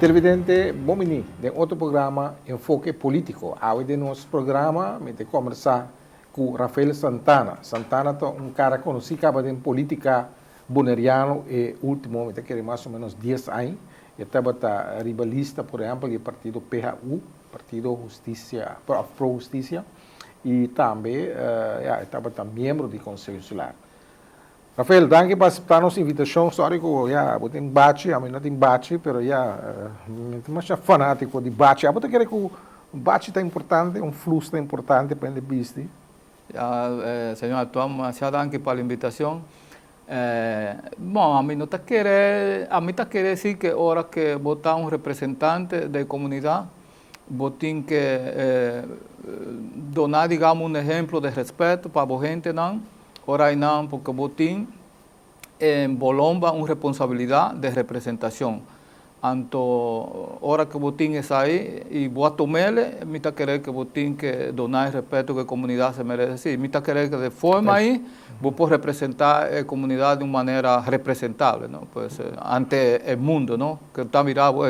Televidente, bon bini den otro programa Enfoke Politico. Awe den nos programa mi ta combersa cu Rafael Santana. Santana ta un cara conoci caba den politica Boneriano e ultimo mi ta kere mas o menos dies aña. E tabata riba lista por ehempel di e partido PHU, Partido Husticia, of Pro Husticia, y tambe ya e tabata miembro di Conseho Insular. Rafael, danki pa acepta nos invitacion. Sorry cu ya bo tin bachi, ami no tin bachi, pero ya mi ta masha fanatico di bachi. Abo ta kere cu bachi ta importante, un flus ta importante pa hende bisti? Ya, señor Artuan, masha danki pa la invitacion. Bon, ami no ta kere, ami ta kere si ke ora ke bo ta un representante de comunidad, bo tin ke dona, digamos, un ehemplo de respeto pa bo hentenan, ora einan porque bo tin en bo lomba un responsabilidad de representacion. Anto ora ku bo tin esai i bo a tum'el, mi ta kere ku bo tin ke duna e respeto ku e komunidat se merese. Sí, mi ta kere ku de forma ei bo por representá e komunidat di un manera representable, no? Pues ante e mundo, no? Ku ta mira bo,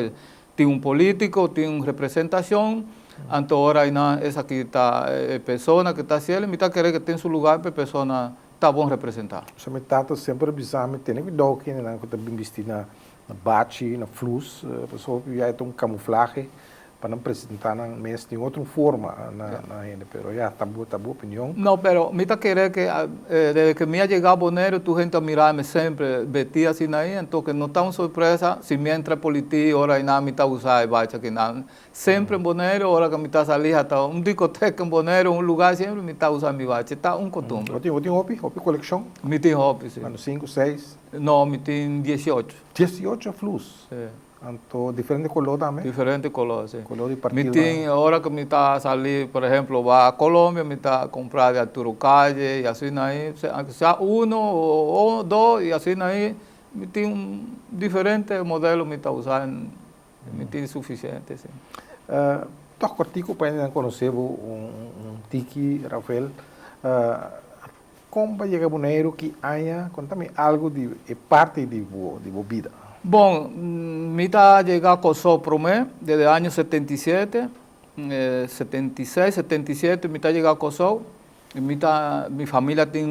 tin un polítiko, tin un representashon, anto ora einan esaki ta e persona ku ta hasiel, mi ta kere ku tin su lugar pa e persona ta bon representá. Pasobra mi tata semper a bisa mi, tene kuidou kendenan ku ta bin bisti na Na bachi, na flus, pasobra hopi bia e ta un kamuflahe pa nan presentá nan mes den otro forma na hende. Pero ya, ta bo, ta bo opinion. No, pero mi ta kere ke desde ke mi a yega Boneiru tur hende a mira mi semper betí asina ahí, anto ke no ta un sorpresa si mi a entra politie ora einan mi ta usa e bachi akinan. Semper en Boneiru ora ke mi ta sali hasta un discoteca en Boneiru, un lugar semper mi ta usa mi bachi, ta un costumbre. Bo tin, bo tin hopi, hopi kolekshon? Mi tin hopi, si. Mano sinku, seis? No, mi tin diesiocho. Diesiocho flus? Si. Anto diferente koló tambe? Diferente koló, si. Koló di partido Mi tin, ora ku mi ta sali, por ehemplo, ba Colombia, mi ta kumpra di Arturo Calle i asina ahí, aunke sea uno o dos i asina ahí, mi tin diferente modelo mi ta usa, mi tin sufisiente, si. Tòg kòrtiku pa hende nan konosé bo un tiki, Rafael. Kon bo a yega Boneiru? Ki aña? Konta mi algu di e parti di bo di bo bida. Bon, mi ta yega Kòrsou promé, desde año 77, 76, 77 mi ta yega Kòrsou i mi ta, mi familia tin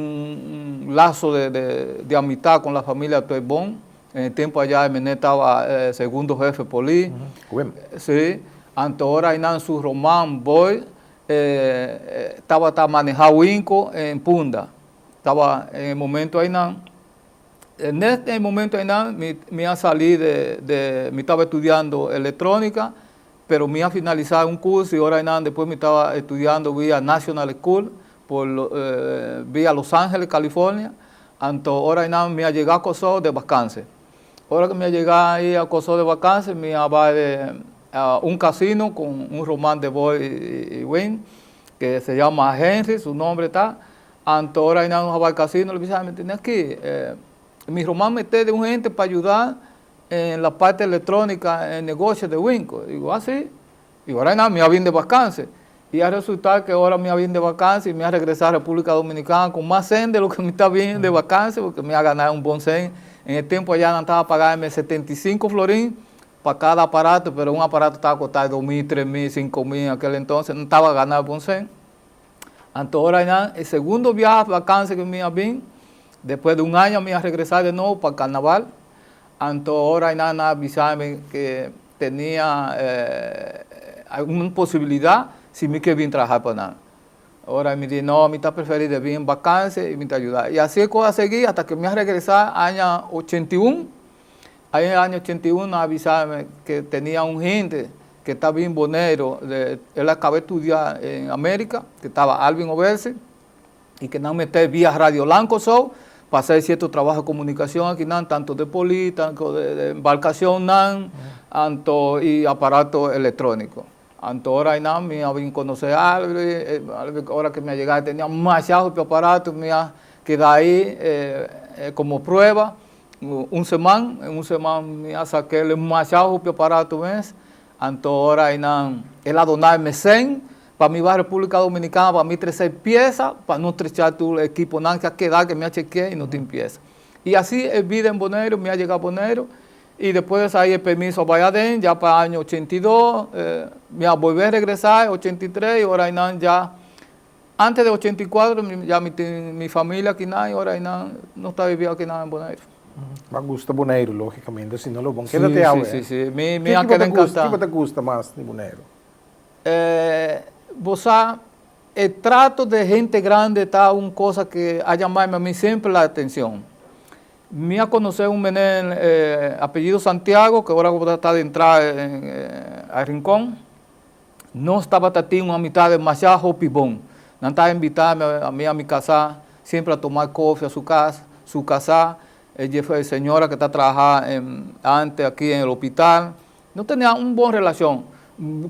un laso de de de amistad con la familia Toebon, en e tempo allá e mene tawa segundo hefe polis. Wim. Si, anto ora einan su ruman Boy E tabata maneha winko en Punda. Taba en e momento einan, net en e momento einan mi mi a sali de de mi taba estudiando electronica, pero mi a finalisa un curso y ora einan despues mi taba estudiando via National School por via Los Angeles, California. Anto ora einan mi a yega Kòrsou de vakantie. Ora ku mi a yega ahí a Kòrsou de vakantie mi a bai a un casino con un ruman de boy y Wayne que se llama Henry, su nombre ta. Anto ora ahí nan a bai casino le bisa mi tene aki mi ruman mete de un hende pa ayuda en la parte electronica en negocio de Winco. Digo, ah si. Y ora nan mi a bin de vakantie. Y a resulta que ora mi a bin de vakantie y mi a regresa Republica Dominicana con mas cen de lo que mi ta bin de vakantie porque mi a gana un bon cen. En e tempo allá nan taba pagame 75 florin pa cada aparato, pero un aparato taba costá 2000, 3000, 5000 en aquel entonces, nan taba gana bon cen. Anto ora nan e segundo biaha vakantie que mi a bin, despues de un aña mi a regresa de nuevo pa carnaval. Anto ora nan a bisami que Tenia algun posibilidad si mi ke bin traha pa nan. Ora mi di no, mi ta preferi di bin vakansia y mi ta yuda. Y asi e cosa a sigui hasta ke mi a regresa aña 81. Ahi aña 81 nan a bisa mi ke tenia un hende ke ta bin Boneiru, el a kaba estudia en America, ke taba Alvin Obersi. y que nan mete via Radio Lancoso pa hacer cierto trabajo de comunicación aki nan, tanto de polis, tanto de embarcación nan, anto y aparato electrónico. Anto ora ay nan mi a bin conoce Alvi, Alvi ora que mi a yega tenia masha hopi aparato, mi a keda ahi como prueba un seman, en un seman mi a saquele masha hopi aparato mes, anto ora ay nan el a dona mi cen Pa mi bai República Dominicana pa mi trece pieza pa no trecha tur equiponan ke a keda ke mi a chequea y no tin pieza. Y asi e bida en Boneiru, mi a yega Boneiru. Y despues ahí e permiso a bay aden, ya pa aña 82, mi a bolbe regresa 83 y ora aynan ya, antes de 84 ya mi tin mi familia akinan y ora aynan nos ta bibi akinan en Boneiru. Bo a gusta Boneiru logicamente, si no lo bon keda te awe. Si, si, si, mi a keda encanta. Kico bo ta gusta mas di Boneiru? Bo sa, e trato de hente grande ta un cosa que a yamami a mi siempre la atencion. Mi a conoce un mener apellido Santiago que ora cu ta adentra a Rincon nos tabata tin un amistad demasiado hopi bon. Nan ta invitami ami a mi casa siempre a toma koffie a su cas, su casa e dje señora que ta traha antes aki en el hospital. Nos tenia un bon relacion.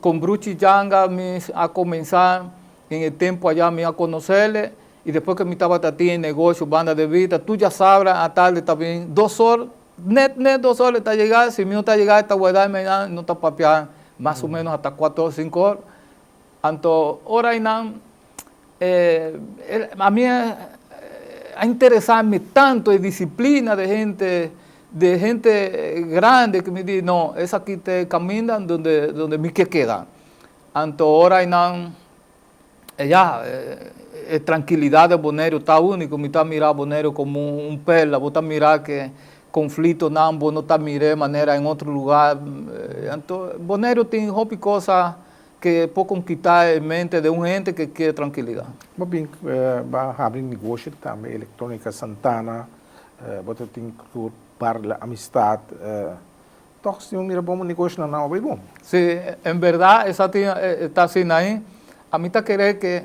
Con Bruchi Janga mi a comensa en e tempo aya mi a conocele. Y despues que mi tabata tin e negocio banda de vista, tur ya sabra a tarde ta bin dos or, net net dos or e ta yega, si mi no ta yega e ta guarda mi einan, no ta papia mas o menos hasta cuatro or, cinco or. Anto ora einan a mi a interesa mi tanto e disciplina de hente, de hente grande que mi di no, esaki ta e caminda donde donde mi ke keda. Anto ora einan E ya, e trankilidat di Boneiru ta úniko. Mi ta mira Boneiru komo un perla. Bo ta mira ke konflitonan bo no ta mir'é manera en otro lugá. Anto Boneiru tin hopi kosa ke por konkistá e mente di un hende ke kier trankilidat. Bo bin ba habri negoshi tambe, Electronica Santana, bo ta tin tur bar La Amistad. Tòg si un mira bon bo negoshonan nan a bai bon. Si, en berdad esaki ta asina ahí. Ami ta kere ke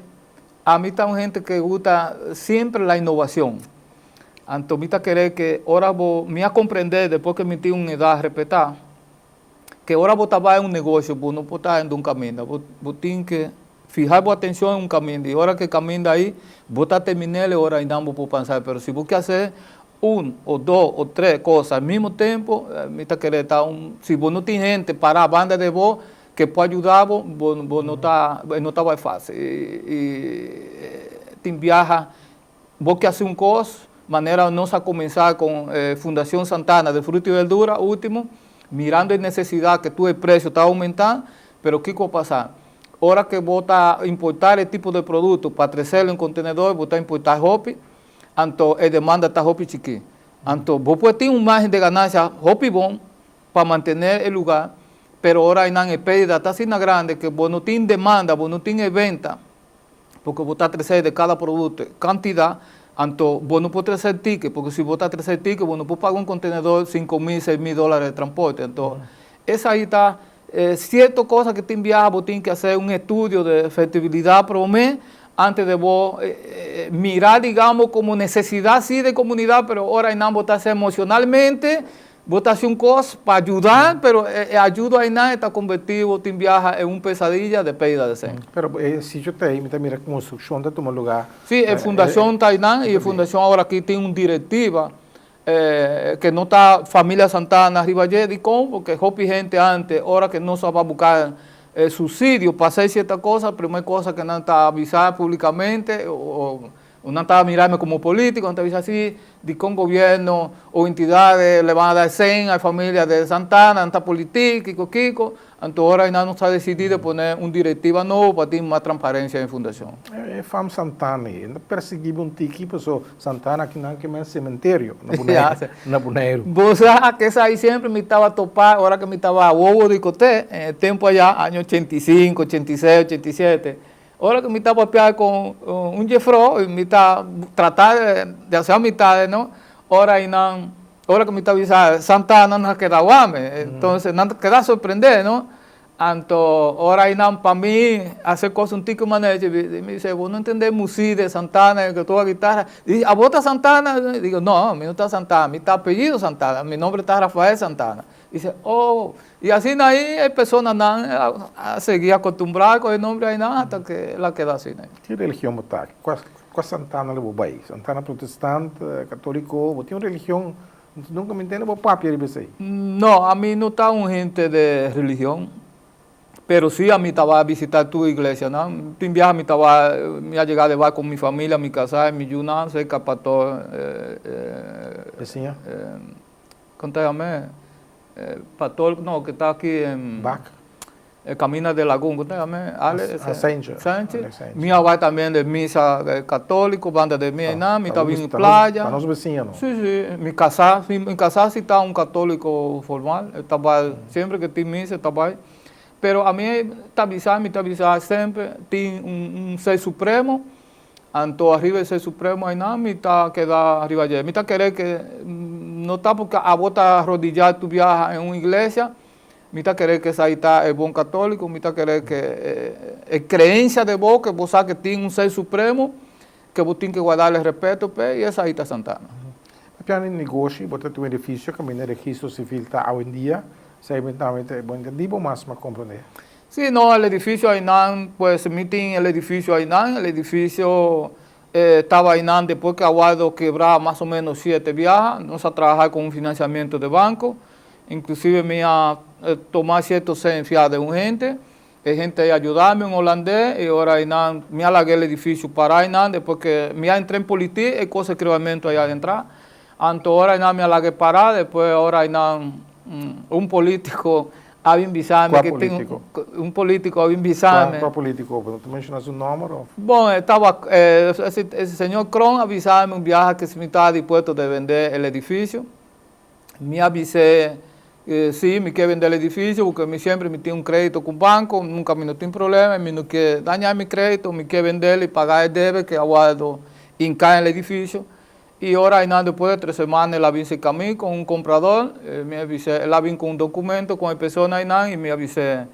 ami ta un hende ke gusta siempre la innovacion. Anto mi ta kere ke ora bo, mi a comprende despues ke mi tin un edad respetá, ke ora bo ta bai un negosio bo no por ta hende un kaminda, bo bo tin ke fiha bo atencion en un kaminda i ora ke kaminda ahí bo ta termin'el e ora ainda bo por pensa, pero si bo ke hase Un o dos o tres cosa al mismo tempo, mi ta kere ta un, si bo no tin hende pará banda de bo ke por ayuda bo, bo bo no ta, e no ta bai fácil. I tin biaha bo ke hasi un kos, manera nos a kuminsá kon e Fundacion Santana de Fruta y Verdura último, mirando e nesesidat ke tur e presio ta oumentá, pero kiko a pasa? Ora ke bo ta importá e tipo de produkto pa treselo en kontenedor, bo ta importá hopi, Anto e demanda ta hopi chikí. Anto bo por tin un margen de ganancia hopi bon pa mantené e lugá, pero ora einan e pérdida ta asina grande ke bo no tin demanda, bo no tin e venta, porque bo ta trese de kada produkto kantidat, anto bo no por trese tike, porque si bo ta trese tike bo no por paga un kontenedor 5000, 6000 dólares de transporte. Anto esei ta Cierto cosa que tin biaha bo tin que hacer un estudio de efectividad prome antes de bo mira digamos como necesidad si de comunidad pero ora einan bo ta haci emocionalmente bo ta haci un cos pa ayuda pero e ayudo einan e ta converti bo tin biaha en un pesadilla de pérdida de cen. Pero e sitio ta ei mi ta mira construccion ta tuma lugar. Si e fundacion ta einan y e fundacion awor aki tin un directiva Ke no ta familia Santana riba dje, dikon? Porque hopi hende ante, ora ke nos a buka subsidio pa hacer cierta cosa, primer cosa ke nan ta avisa publicamente o nan ta mirami como politico, nan ta bisa si, dikon gobierno o entidades le van a dar cen a familia de Santana, nan ta politic, kiko kiko. Anto ora nan nos a decidi de pone un directiva nobo pa tin mas transparencia den fundacion. E fam Santana ei, nan ta persegui bo un tiki paso Santana aki nan kema cementerio na Boneiru, na Boneiru. Bo sa ke esai siempre mi taba topa ora ke mi taba wowo di kote, en e tempo aya, aña 85, 86, 87, ora ke mi ta papia con un jefro y mi ta trata de hacer amistades no, ora einan Ora ku mi ta bisa Santana nan a keda wame, entonces nan ta keda sorprende no, anto ora einan pa mi hasi kos un tiki manera mi bisa bo no entende musi de Santana ku toka guitarra, di abo ta Santana? Digo no mi no ta Santana mi ta apellido Santana mi nombre ta Rafael Santana, dice oh y asina ahi e personanan a sigui acostumbrá ku e nombre einan hasta ke el a keda asina. Ki religion bo ta? Kua Santana lo bo bai? Santana protestant, katoliko, bo tin un religion? Nunka mi ntende bo papia riba esei. No, ami no ta un hende de religion, pero si ami ta bai bisita tur iglesianan. Tin biaha mi ta bai, mi a yega di bai ku mi familia, mi kasá i mi yunan serka pastor, Vesiña? Kon ta yam'é? Pastor no que ta aki en Bak. Camina de Lagun, ku ta yama Ale Sanchez. Sanchez. Mi a bai tambe den misa católico banda de mi einan, mi ta bin playa. Ta nos besiña no. Si, si. Mi casá, mi casá si ta un católico formal, e ta bai siempre que tin misa e ta bai. Pero ami ta bisa, mi ta bisa semper tin un ser supremo. Anto ariba e Ser Supremo einan mi ta keda riba dje. Mi ta kere ke no ta porque abo ta rodilla tu biaha en un iglesia, mi ta kere ke esai ta e bon catolico, mi ta kere ke e creencia de bo ke bo sa ke tin un Ser Supremo ke bo tin ke guardarle respeto p'e y esai ta Santana. Papia di negoshi, bo ta tin un edificio kaminda registro civil ta awendia, esei mi tambe ta bo entendí bo mas mi a comprende. Sí, no, el edificio ainan, pues mi tin el edificio ainan, el edificio taba ainan despues que a wordo kebra mas o menos siete biaha, nos a traha con un financiamiento de banco, inclusive mi a toma cierto cen fia de un hende, e hende ei a yudami, un holandés, y ora ainan mi a laga el edificio para ainan, despues que mi a entra en politic e cosa escribamento ei a entra, anto ora ainan mi a laga e para, despues ora ainan un politico A bin bisami Kua ke tin polítiko? un polítiko a bin bisami. Kua polítiko? Bo no ta menshoná su nòmber òf? Bon, e taba e señor Kroon a bisami un biaha ke si mi ta dispuesto de bende el edifisio. Mi a bis'é si, mi ke bende el edifisio porque mi siempre mi tin un kredito ku banko, nunka mi no tin problema y mi no ke daña mi kredito, mi ke bendel y paga e debe ke a wòrdu hinká en el edifisio. Y ora aynan despues de tres semana el a bin cerca mi con un comprador, mi a bis'é, el a bin con un documento con e persona aynan y mi a bis'é,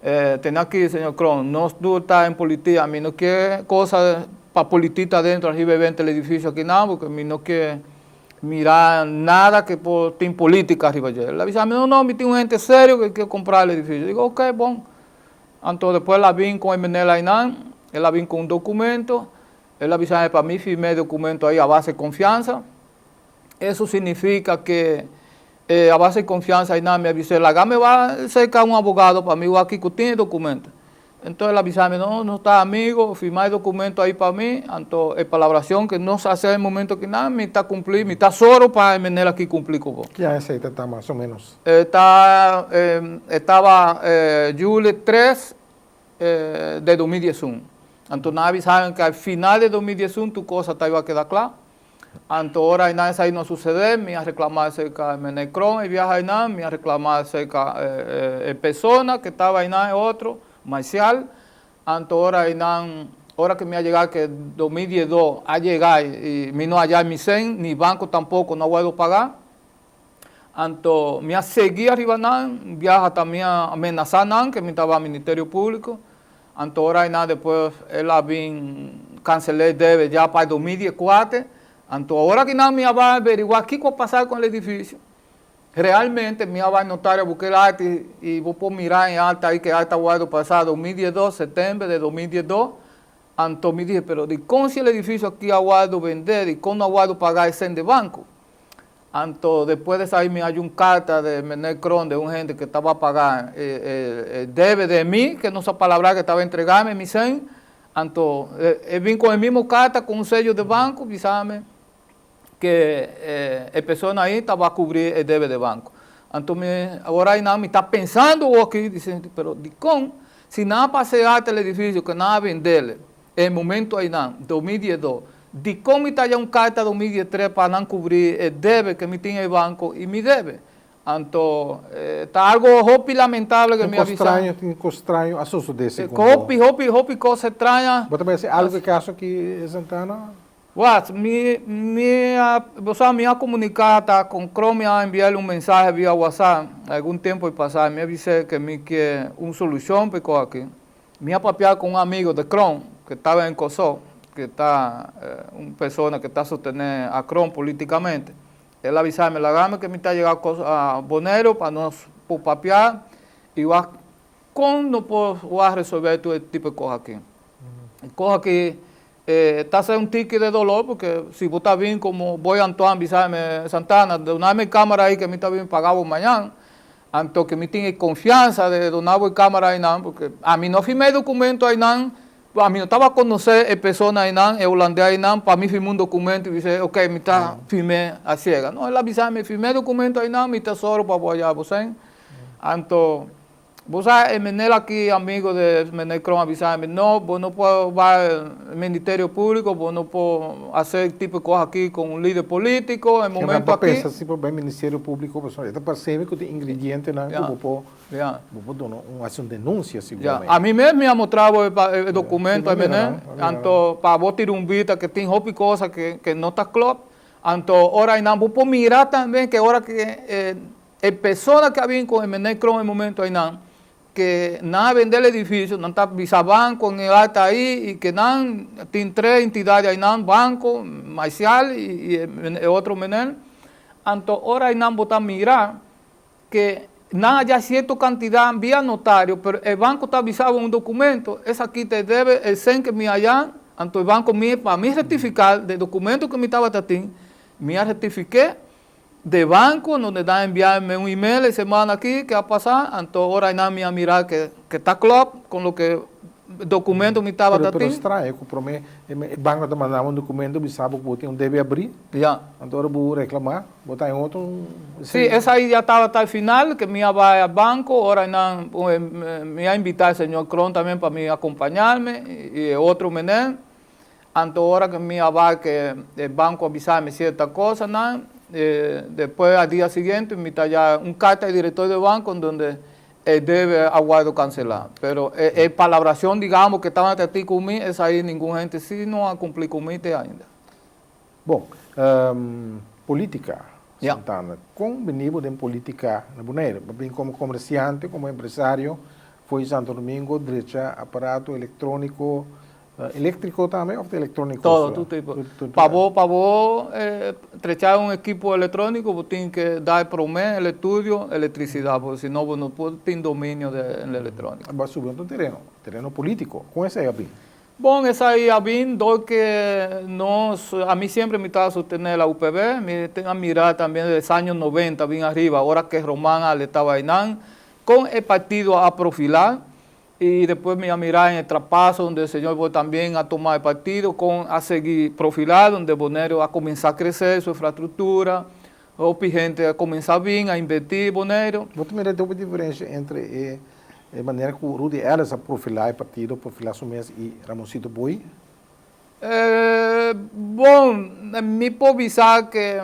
Tene aki señor Kroon, nos tur ta en politia, mi no kier cosa pa politia ta dentro ariba e benta el edificio akinan porque mi no kier mira nada que por tin politica ariba dje. El a bisa mi, no, no, mi tin un hende serio que kier compra el edificio. Digo, ok, bon. Anto despues el a bin con e meneer aynan, el a bin con un documento. El a bisa pa mi firma e documento ahí a base de confianza. Eso significa que a base de confianza ahí mi a bis'é, laga mi ba cerca un abogado pa mi wak kico tin e documento. Entonces el a bisa mi, no, no ta amigo, firma e documento ahí pa mi, anto e palabracion que nos hace e momento kinan mi ta cumpli, mi ta soro pa e meneer aki cumpli cu bo. Ki aña esey ta ta mas o menos? E ta, e taba juli tres de 2011. Anto nan a bisa ke al final de 2011 tur cosa ta iba a keda kla. Anto ora einan esei no a sucede, mi a reclama acerca Mene Kron e biaha einan, mi a reclama acerca e persona ke taba einan e otro, Marcial. Anto ora einan, ora ke mi a yega ke 2012 a yega i mi no haya mi sen, ni banco tampoco no a wòrdu paga. Anto mi a sigui ariba nan, un biaha ta mi a menasá nan ke mi tabata Ministerio Públiko. Anto ora einan despues el a bin kansel'é e debe ya pa e 2014. Anto ora ki nan mi a bai averiguá kiko a pasá ku el edifisio, realmente mi a bai notario a buska el akta i bo por mira en akta ei ke akta a wòrdu pasá 2012, september de 2012. Anto mi dije, pero dikon si el edifisio aki a wòrdu bendé, dikon no a wòrdu pagá e sèn di banko? Anto despues de esaki mi haña un carta de Meneer Kroon de un hende que taba paga e debe de mi, que nos a palabra que taba entregame mi cen, anto e bin con e mismo carta con un sello de banco bisame que e persona ahi taba cubri e debe de banco. Anto mi awor ahinan mi ta pensando aki, diciendo, pero dicon si nan a pasea hasta el edificio que nan a bendele, E momento einan, 2012, dikon mi ta haña un karta 2013 pa nan kubrí e debe ke mi tin ei banko i mi debe? Anto, ta algo hopi lamentable ke mi a bisa. Tin kos straño a sosodé segun bo? Hopi, hopi, hopi kos straña. Bo ta pensa algo e kaso aki, Santana? Wak, mi, mi a, bo sa, mi a komuniká ta kon Kron, mi a enviá el un mensahe via WhatsApp algun tempu ei pasá, mi a bis'é ke mi ke un solushon pa e kos aki. Mi a papia ku un amigo de Kron ke taba en Kòrsou, ke ta un persona ke ta sostené a Kron politikamente. El a bisa mi, Laga mi ke mi ta yega a Boneiru pa nos por papia i wak kon no por wak resolvé tur e tipo de kos aki. E kos aki ta ser un tiki de dolor porque si bo ta bin como Boy Antoine bisa mi, Santana, duna mi camara ahi ke mi ta bin paga bo mañan. Anto ke mi tin e konfiansa de duna bo e kamara einan, porque ami no firma e dokumento einan Ami no taba conoce e persona einan, e holandés einan, pa mi firma un documento y bisa, ok, mi ta firme a ciega. No, el a bisa mi, firma e documento einan, mi ta soro pa bo haya bo cen. Anto, bo sa, e meneer aki, amigo de meneer Kroon, a bisa mi, no, bo no por bay Ministerio Publico, bo no por hacer tipo de cos aki con un lider politico, e momento aki. Bo pensa si por bay Ministerio Publico, pasobra e ta parse mi cu tin ingredientenan cu bo por. Bo por duna un hasi un denuncia seguramente. Ya, ami mes mi a mostrá bo e documento ai mene, anto pa bo tira un bista ke tin hopi cosa ke no ta klop, anto ora ainan bo por mira tambe ke ora ke e persona ke a bin ku e mene kron e momento ainan ke nan a bende el edificio nan ta bisa banco en el ata ai i ke nan tin tres entidad ainan, banco, Marcial i e otro mene, anto ora ainan bo ta mira ke nan a ya cierto cantidad via notario, pero e banco ta avisa bo un documento, esaki te debe el cen ke mi haya, anto e banco mi pa mi rectifica de documento ke mi tabata tin, mi a rectifique de banco donde nan a enviame un email e semana aki ke a pasa, anto ora nan mi a mira ke ke ta klop con loke documento mi tabata Pero tin. straño ku prome e banco ta manda bo un documento bisa bo ku bo tin un debe abri, anto ora bo reclama Bo ta en otro Sí, esai ya tabata e final, ke mi a bai a banco, ora nan mi a invita e señor Kroon también pa mi acompañarme y e otro meneer. Anto ora ke mi a bai ke e banco a bisa mi cierta cosanan, despues al dia siguiente mi ta ya un carta di director di banco en donde e debe a wordo cancela. Pero e palabracion digamos ke tabata ti cu mi, esai ningun hende si no a cumpli cu mi te ainda. Bon, politica, Santana. Kon bini bo den politica na Bonaire? Bo bin komo komersiante, komo empresario for di Santo Domingo, drecha aparato electronico, electrico tambe of ta electronico Todo, tur tipo. Pa bo, pa bo trecha un ekipo electronico bo tin ke da e prome el estudio electricidad, porque si no bo no por tin dominio de el electronico. Bo a subi otro tereno, tereno politico. Kon esei a bin? Bon, esai a bin dor ke nos, ami siempre mi ta sostené la UPB, mi tin a mira también desde año noventa bin ariba, ora ke Román Ale taba einan, kon e partido a profilá, y despues mi a mira en e trapaso donde el señor Boy también a tuma e partido, kon a sigui profilá, donde Boneiru a kuminsá krese su infrastruktura, hopi hende a kuminsá bin a invertí Boneiru. Bo ta mira hopi diferencia entre e E manera ku Rudy Ellis a profilá e partido, profilá su mes i Ramoncito Booi? Bon, mi por bisa ke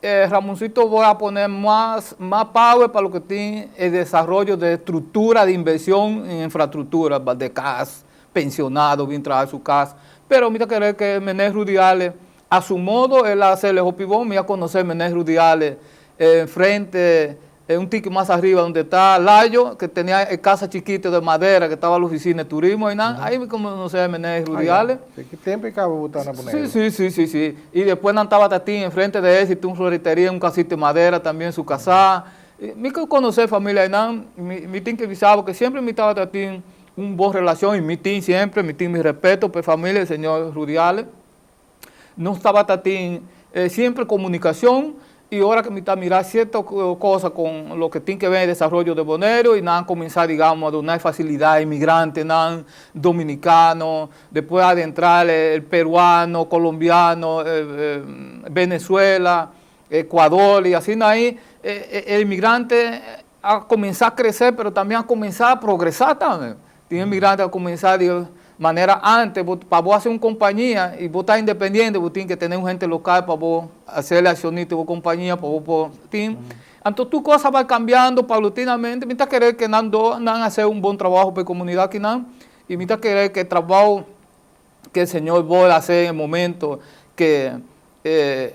Ramoncito Booi a pone mas mas power pa loke tin e desaroyo de estruktura de invershon en infrastruktura, de kas, pensionado bin traha su kas. Pero mi ta kere ke meneer Rudy Ellis a su modo el a hacer hopi bon. Mi a konosé meneer Rudy Ellis frente Un tiki mas ariba donde ta Layo, que tenia e casa chikito de madera que taba la oficina de turismo einan, ahí mi conoce a meneer Rudiales. Ah, ya. Ki tempo e caba bo ta na Boneiru? Sí, sí, sí, sí. Y despues nan tabata tin enfrente de ese tin un floriteria, un casita de madera tambien su casa. Mi conoce familia einan, mi tin que bisa bo que siempre mi tabata tin un bon relacion y mi tin siempre, mi tin mi respeto pa e familia di señor Rudiales. Nos tabata tin siempre comunicacion y ora que mi ta mira cierto cosa con loke tin que ver desaroyo de Boneiru y nan a cuminsa digamos a duna e facilidad a inmigrantenan dominicano, despues adentra el peruano, colombiano, Venezuela, Ecuador y asina ahi e inmigrante a cuminsa a crece pero también a cuminsa a progresa tambe. Tin inmigrante a cuminsa di manera antes bo pa bo haci un compañia y bo ta independiente bo tin ke tene un hende local pa bo hacer accionista di bo compañia pa bo por tin. Anto tur cos a bay cambiando paulatinamente. Mi ta kere ke nan do nan hacer un bon trabajo pa e comunidad akinan y mi ta kere ke e trabao ke señor Boy hace en e momento ke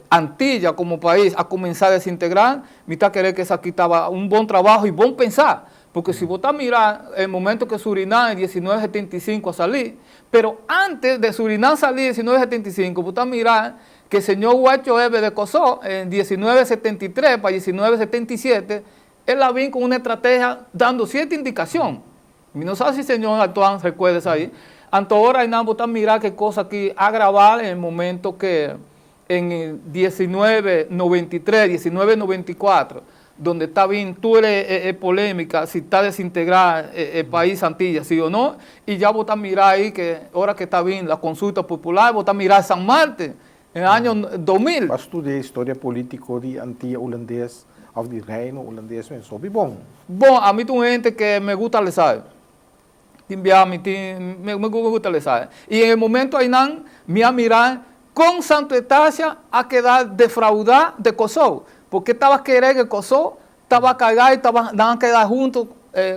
Antilla como pais a cuminsa desintegra, mi ta kere ke esaki taba un bon trabajo y bon pensa, porque si bo ta mira e momento ke Surinam en 1975 a sali, pero antes de Surinam sali en 1975 bo ta mira ke señor Huecho Eve de Kòrsou en 1973 pa 1977 el a bin con una estrategia dando cierta indicacion. Mi no sa si señor Antoine recuerda esai. Anto ora einan bo ta mira ke kos aki a graba en e momento ke en 1993, 1994. donde ta bin tur e polemica si ta desintegra e pais Antilla si o no, y ya bo ta mira ahi ke ora ke ta bin la consulta popular bo ta mira San Martin en año 2000. Bo a studia historia politico di Antilla Hulandes of di Reino Hulandes mes hopi bon. Bon, ami ta un hende ke me gusta lesa. Tin bia mi tin, me me gusta lesa. Y en e momento aynan mi a mira con Santo Estacia a keda defrauda de Kòrsou. Porque taba kere ke Kòrsou taba carga y taba nan a keda hunto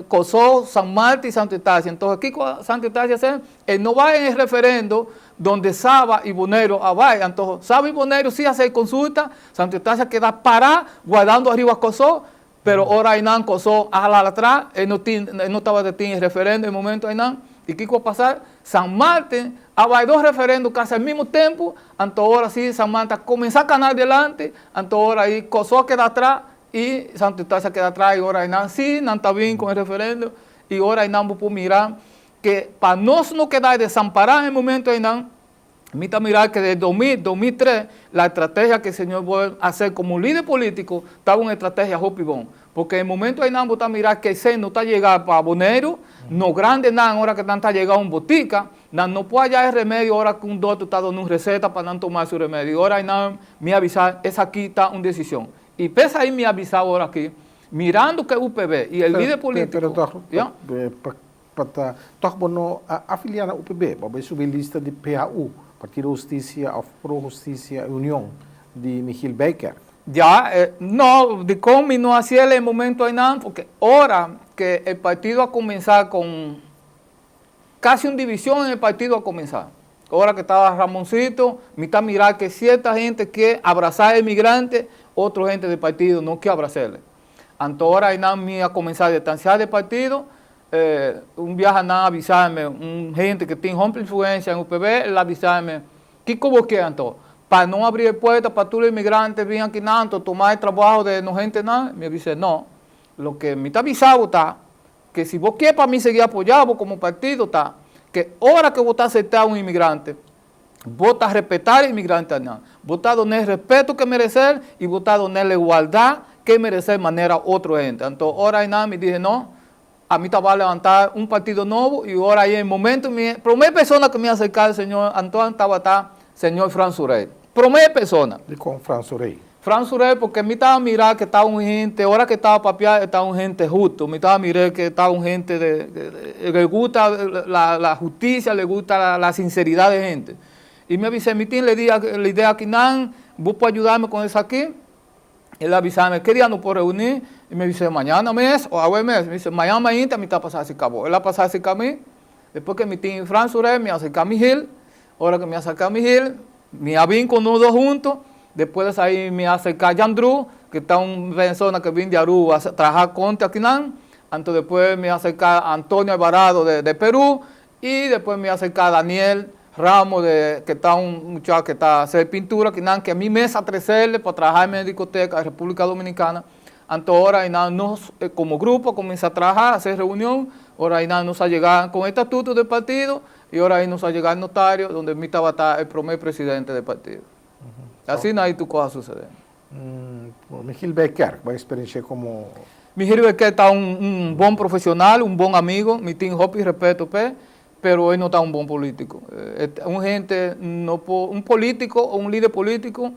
Kòrsou, San Martin y Santo Estacia. Entonces kiko Santo Estacia hace? E no bai en e referendo donde Saba y Boneiru a bai. Anto Saba y Boneiru si hace e consulta, Santo Estacia keda para guardando ariba Kòrsou. Pero ora einan Kòrsou a hala atrás, e no tin, e no tabata tin e referendo e momento einan. I kiko a pasa? San Martin a bai dos referendo kasi al mismo tempo, anto ora si San Martin a kuminsá kana adelante, anto ora ei Kòrsou a keda atrás i Santo Eustasio a keda atrás i ora einan si nan ta bin ku e referendo i ora einan bo por mira ke pa nos no keda desampará e momento einan, Mi ta mira ke den 2000, 2003, la estrategia ke señor Boer a hacer komo lider politiko tabata un estrategia hopi bon. Porque e momento einan bo ta mira ke esei no ta yega pa Boneiru, no grandenan ora ke nan ta yega un botika, nan no por haya e remedio ora ke un dokter ta duna un reseta pa nan tuma su remedio. I ora einan mi a bisa esaki ta un desishon. I p'esei mi a bisa ora aki, mirando ke UPB i e lider politiko, Pero toch, ya. pa Pa ta tòg bo no a afiliá na UPB, bo a bai subi lista di PHU, Partido Hustisia òf Pro Hustisia Union, di Michiel Bijkerk. Ya, no, dikon mi no hasiel e momento einan? Porque ora ke e partido a kuminsá kon kasi un divishon en e partido a kuminsá. Ora ke taba Ramoncito, mi ta mira ke sierta hente ke abrasá e migrante, otro hente di partido no ke abras'el. Anto ora einan mi a kuminsá distansiá di e partido, Un biaha nan a bisa mi, un hende ku tin hopi influensia en UPB, el a bisa mi, Kiko bo ke anto? Pa no abri e puerta pa tur imigrante bin akinan anto tuma e trabaho di nos hentenan? Mi a bis'é, No. Loke mi ta bisa bo ta ke si bo ke pa mi sigui apoyá bo komo partido ta ke ora ke bo ta aseptá un imigrante, bo ta respetá e imigrantenan, bo ta dun'é respeto ke meresé i bo ta dun'é la igualdat ke meresé manera otro hende. Anto ora einan mi dije, No, Ami ta bai levanta un partido nobo y ora ayi en momento mi prome persona cu mi acerca al señor Antoine tabata señor Frans Surey. Prome persona. Dicon Frans Surey? Frans Surey porque mi taba mira que ta un hende, ora que taba papia e ta un hende husto, mi taba mira que ta un hende de le gusta la la husticia, le gusta la sinceridad de hende. Y mi a bisa mi tin la idea akinan, bo por ayudame con esaki? El a bisa mi, Ke dia no por reuní? I mi a bisa, Mañana mes o awe mes. Mi bisa, Mañana mainta mi ta pasa aserka bo. El a pasa aserka mi. Despues ke mi tin Frans Suré, mi a aserka Mihil. Ora ke mi a aserka Mihil, mi a bin ku nos dos huntu. Despues di esei mi a aserka Jandru, ke ta un persona ke bin di Aruba traha konte akinan. Anto despues mi a aserka Antonio Alvarado de Peru. I despues mi a aserká Daniel Ramos de ke ta un muchacho ke ta hacer pintura kinan ke mi mes a treserle pa traha en mi discoteca en República Dominicana. Anto ora einan nos como grupo a cuminsa traha, hacer reunion, ora einan nos a yega con e estatuto del partido y ora ei nos a yega al notario donde mi tabata e prome presidente del partido. Asina ei tur cos a sucede. Michiel Bijkerk, bo a experiencia como. Michiel Bijkerk ta un bon profesional, un bon amigo, mi tin hopi respeto p'e, pero e no ta un bon politico. Un hende no por, un politico o un lider politico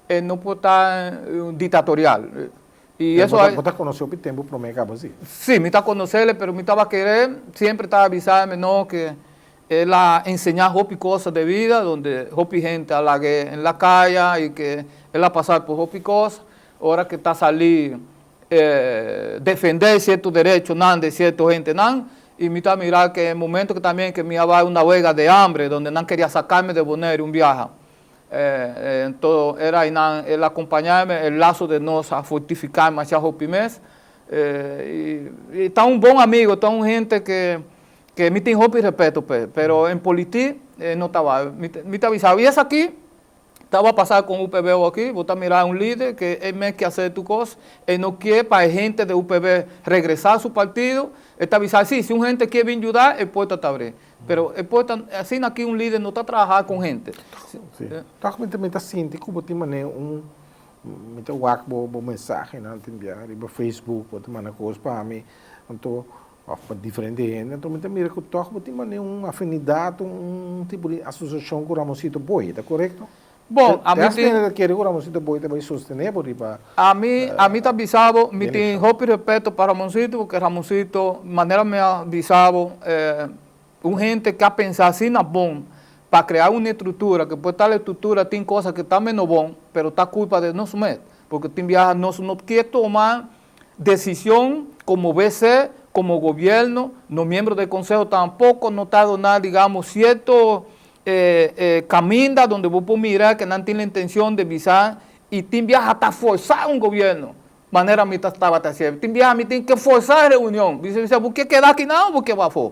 e no por ta dictatorial. Y eso Bo ta conoce hopi tempo prome caba si? Si, mi ta conocele, pero mi taba kere, siempre taba bisami no ke El a enseñá hopi cosa de vida, donde hopi hende a lag'é en la kaya i ke el a pasá por hopi kos. Ora ke ta salí defendé sierto derechonan de sierto hentenan, i mi ta mira ke e momento ke también ke mi a bai una huelga de hambre, donde nan keria sacarme de Bonaire un biaha. Enton era einan el a acompañarme, el lazo de nos a fortificar masha hopi mes. I ta un bon amigo, ta un hende ke Ke mi tin hopi respeto p'e, pero en politi e no ta bai. Mi ta bisa, y esaki taba pasa con UPB aki, bo ta mira un lider ke e mes ke hacer tur cos, e no kie pa e hente de UPB regresa su partido, e ta bisa, si, si un hente kie bin yuda, e puerta ta abri. Pero e puerta, asina aki un lider no ta traha con hente. Si. Toch mi ta sinti cu bo tin manera un. Mi ta wak bo bo mensahenan tin bia riba Facebook, bo ta manda kos pa mi, anto òf pa diferente hende, anto mi ta mira ku tòg bo tin manera un afinidat, un tipo di asosiashon ku Ramonsito Boy, ta korekto? Bon, ami Te tin. ta kere ku Ramonsito Boy ta bai sostené bo riba Ami, ami ta bisa bo, mi tin elekshon. hopi respeto pa Ramonsito, porque Ramonsito, manera mi a bisa bo, Un hende ke a pensa asina bon pa krea un estrutura, ke por tal estrutura tin cosa ke ta meno bon, pero ta culpa de nos mes, porque tin biaha nos no kier toma decision como BC, como gobierno, no miembro del conseho tampoco no ta dona digamos cierto caminda donde bo por mira ke nan tin la intencion de bisa y tin biaha ta forsa un gobierno Manera mi ta tabata hasié. Tin biaha mi tin ke forsá e reunion. Bisa bisa, bo ke keda akinan o bo ke bai afó?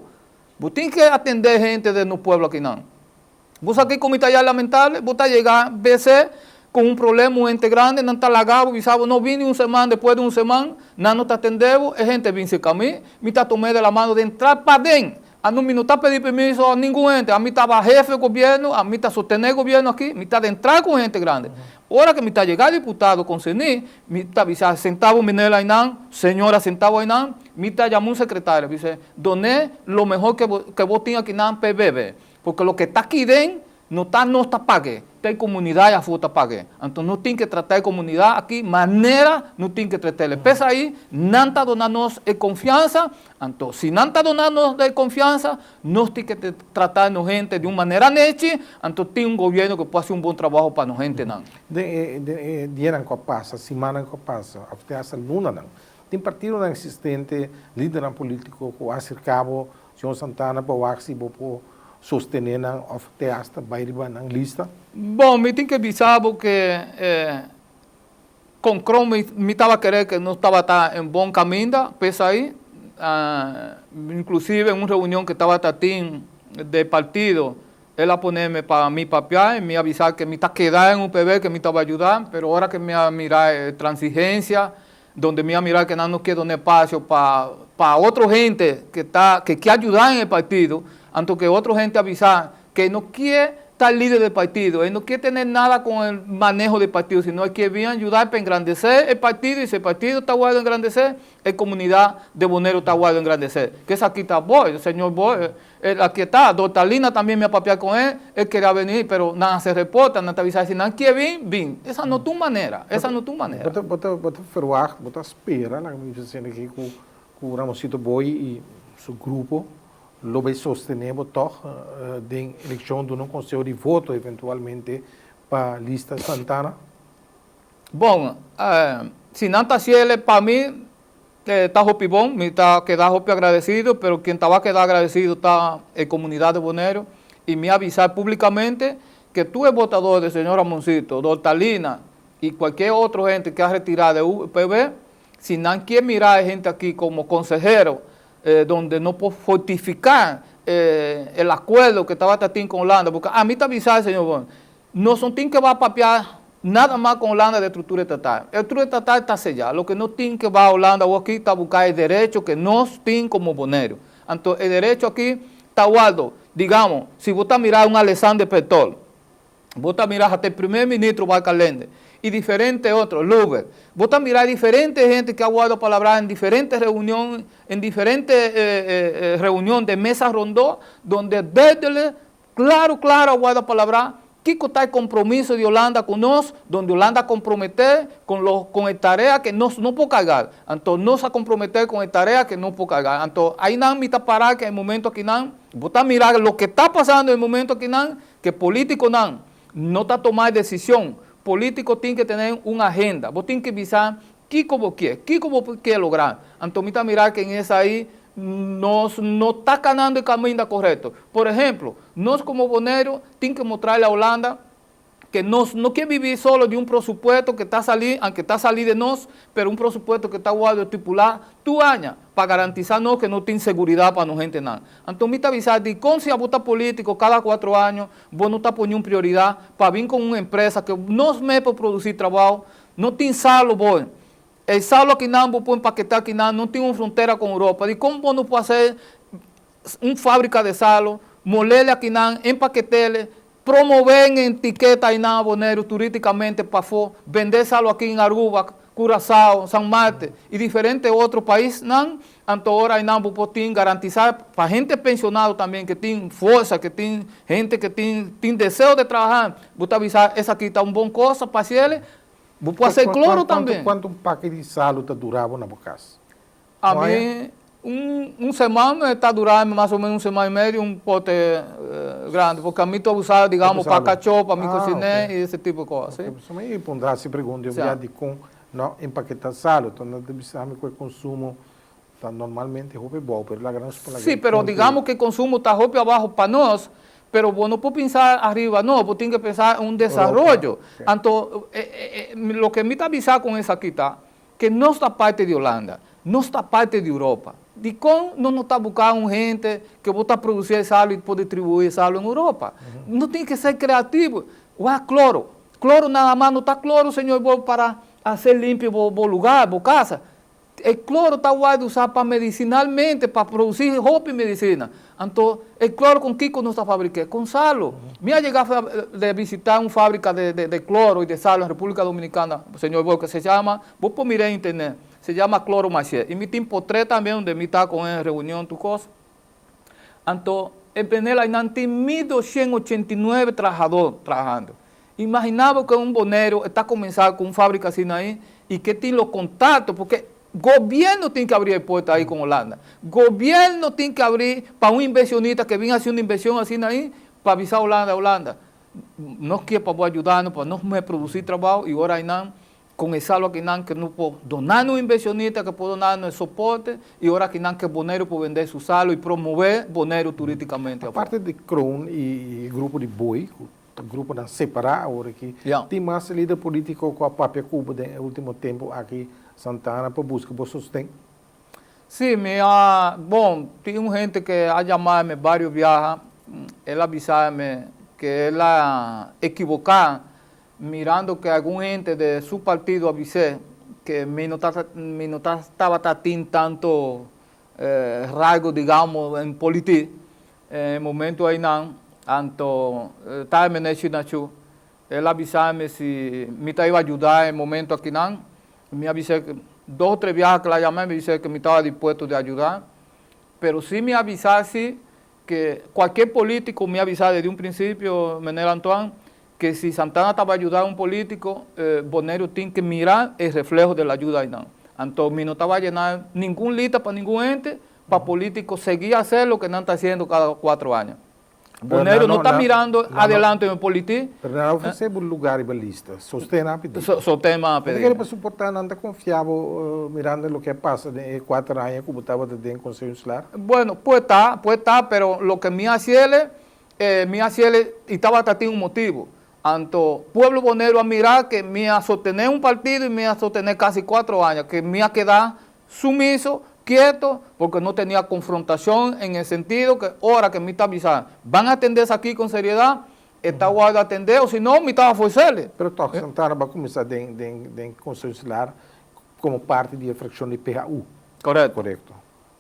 Bo tin ke atendé hente den nos pueblo akinan. Bo sa kiko mi ta haya lamentable? Bo ta yega BC ku un problema, un hente grandi, nan ta laga bo, bisa bo no bini un seman, despues di un seman nan no ta atendé bo, e hente bin serka mi, mi ta tum'é de la mano den tra paden. Anu mi no ta pedi permiso a ningun hente, ami taba hefe gobierno, ami ta sostene gobierno aki, mi ta den tra cu hente grandi. Ora cu mi ta yega diputado concerni, mi ta bisa senta bo meneer ainan, señora senta bo ainan, mi ta yama un secretario, bisa done lo mehor que bo que bo tin akinan p'e bebe, porque loke ta aki den No ta nos ta pag'é, ta e komunidat afó ta pag'é. Anto nos tin ke trata e komunidat aki manera nos tin ke trat'el. P'esei nan ta duna nos e konfiansa, anto si nan ta duna nos e konfiansa, nos tin ke trata nos hente di un manera nechi, anto tin un gobièrnu ku por hasi un bon trabaho pa nos hentenan. Den e den e dianan ku a pasa, simannan ku a pasa, òf te hasta lunanan, tin partidonan eksistente, lidernan polítiko ku a aserká bo Señor Santana pa wak si bo por sostene nan of te hasta bay riba nan lista? Bon, mi tin ke bisa bo ke kon kron mi taba kere ke nos tabata en bon kaminda p'esai, inklusive un reunion ke tabata tin de partido el a poneme pa mi papia i mi a bisa ke mi ta keda en UPB ke mi taba yuda, pero ora ke mi a mira e transigencia Donde mi a mira que nan no kier duna espacio pa pa otro hende que ta que kier ayuda en e partido, anto que otro hende a bisa que no kier ta lider del partido, el no kier tener nada con el manejo del partido, sino el kier bin ayuda pa engrandece e partido y si e partido ta worde engrandece, e comunidad de Boneiru ta worde engrandece. Que esaki ta Boy, señor Boy, El aki ta, Dortalina también mi a papia con el, el queria bini, pero nan a hace reporta, nan ta bisa si nan kier bin, bin. Esa no ta un manera, esa no ta un manera. Bo ta, bo ta, bo ta verwacht, bo ta spera, laga mi bisa asina aki, cu, cu Ramosito Boy y su grupo lo bay sostene bo tog den eleccion, duna un conseho di voto eventualmente pa lista Santana? Bon, si nan ta haciele pa mi, Ta hopi bon, mi ta keda hopi agradecido, pero quien ta ba keda agradecido ta e comunidad de Boneiru y mi a bisa publicamente que tur e votador de señor Ramoncito, Dortalina y cualkier otro hende que a retira de UPB, si nan kier mira e hende aki como consehero donde no por fortifica el acuerdo que tabata tin con Holanda, porque ami ta bisa señor Bon, Nos no tin ke ba papia nada mas con Holanda de estructura estatal. Estructura estatal ta sella. Loke nos tin ke ba Holanda awor aki ta buca e derecho ke nos tin como Boneiru. Anto e derecho aki ta waldo. Digamos, si bo ta mira un Alexander Pertol, bo ta mira hasta e primer ministro Balkalende y diferente otro, Lubbers, bo ta mira diferente hende ke a wordo palabrá en diferente reunion, en diferente reunion de mesa rondó, donde duidelijk Claro claro a warda palabrá kiko ta e compromiso di Holanda cu nos, donde Holanda a compromete con lo con e tarea que nos no por cargar. Anto nos a compromete con e tarea que no por cargar. Anto aynan mi ta para que e momento akinan, bo ta mira loke ta pasando e momento akinan, que politiconan no ta toma e decision. Politico tin que tene un agenda. Bo tin que bisa kiko bo kier, kiko bo kier logra. Anto mi ta mira que en esai Nos no ta kanando e kaminda korekto. Por ehemplo, nos komo Boneiru tin ke mostrarle a Holanda ke nos no ke bibi solo di un prosupuesto ke ta sali, anke ta sali de nos, pero un prosupuesto ke ta wòrdu estipulá tur aña pa garantisá nos ke nos tin seguridat pa nos hentenan. Anto mi ta bisa dikon si abo ta polítiko kada kuatro año bo no ta pone un prioridat pa bin kon un empresa ke nos mes por produsí trabou, no tin salo bo. E salo kinan bo por empaketá kinan no tin un frontera con Europa. Dikon bo no por hase un fabrika de salo, molele akinan, empaketele, Promové en etiketa einan a Boneiru turísticamente pafó, bendé salu aki en Aruba, Curaçao, San Martin i diferente otro paisnan, anto ora einan bo por tin garantisá pa hende pensionado también ke tin forsa, ke tin hende ke tin tin deseo de trabaha, bo ta bisa esaki ta un bon cosa pa hasiel, bo por hasi kloro tambe. Kuantu un paki di salu ta dura bo na bo kas? A mi un un seman e ta dura mi mas o menos un seman y medio un pote grandi porque a mi ta usa digamos pa cachó pa mi cociné y ese tipo de cosa si. Ok, mi puntra si pregunta yo bia dicon no empaketa salo ta no ta bisa mi cu e consumo ta normalmente hopi abao pero laga nos Si pero digamos que e consumo ta hopi abaho pa nos pero bo no por pensa ariba no bo tin que pensa en un desaroyo anto loke mi ta bisa con esaki ta Ke nos ta parti di Holanda, nos ta parti di Europa. Dikon nos no ta buka un hende ke bo ta produsi e salu i por distribuí e salu en Europa? Nos tin ke ser kreativo. Wak kloro. Kloro nada mas no ta kloro, señor, bo para hacer limpio bo bo lugar, bo kasa. E kloro ta wòrdu usá pa medisinalmente, pa produsí hopi medisina. Anto, e kloro kon kiko nos ta fabrik'é? Kon salu. Mi a yega de bisitá un fábrika de kloro i de salu en Repúblika Dominikana, señor Boy, ku se yama, bo por mira en internet, se yama Kloro Macié. I mi tin potrèt tambe unda mi ta kon en reunion tur kos. Anto, e benel ainan tin 1289 trahadó trahando. Imaginá bo ke un bonero e ta kuminsá ku un fábrika asina ei i ke tin lo kontakto, porque Gobierno tin ke abri e puerta ahí con Holanda. Gobierno tin ke abri pa un inversionista ke bin haci un inversion asina ahí pa bisa Holanda, Holanda, nos kier pa bo ayuda nos pa nos mester produci trabao y ora aynan con e salo akinan ke no por dona un inversionista ke por dona nos e soporte y ora akinan ke Boneiru por bende su salo y promove Boneiru turisticamente afo. Aparte di Kroon y e grupo di Booi cu ta gruponan separá awor aki. Tin mas lider polítiko ku a papia ku bo den e último tempu aki, Santana, pa buska bo sosten? Sí, mi a, bon, tin un hende ke a yama mi vários biaha, el a bisa mi ke el a ekiboká mirando ke algun hende de su partido a bis'é ke mi no ta, mi no ta tabata tin tanto rasgo, digamos, en politik. E momento einan, anto ta e meneer Shinachu, el a bisa mi si mi ta iba yuda e momento akinan. Mi a bis'é ke dos o tres biaha ke el a yama mi, mi bis'é ke mi tabata dispuesto di ayuda. Pero si mi a bisa si ke kualkier politico, mi a bisa desde un principio, meneer Antoine, ke si Santana tabata yuda un politico, Boneiru tin ke mira e refleho de la ayuda einan. Anto mi no tabata yena ningun lista pa ningun hende, Pa politico sigui hacer loke nan ta haciendo cada cuatro aña. Boneiru no ta mirando adelante en politi. Pero nan a ofrece bo lugar riba lista. Sosten nan a pidi. Sosten nan a pidi. Bo ta kere pa soporta nan ta confia bo mirando loke a pasa den e cuater aña cu bo tabata den Conseho Insular? Bueno, puede ta, puede ta, pero loke mi a haciele, mi a haciele y tabata tin un motibo. Anto pueblo Boneiru a mira ke mi a sostene un partido y mi a sostene casi cuatro aña, ke mi a keda Sumiso, kieto, porque no tenia confrontacion en e sentido que ora que mi ta bisa ban atende esaki con seriedad, e ta wordo atende o si no mi ta ofrecele. Pero toch Santana bo a cuminsa den den den Consejo Insular como parti di e fraccion di PHU. Correcto. Correcto.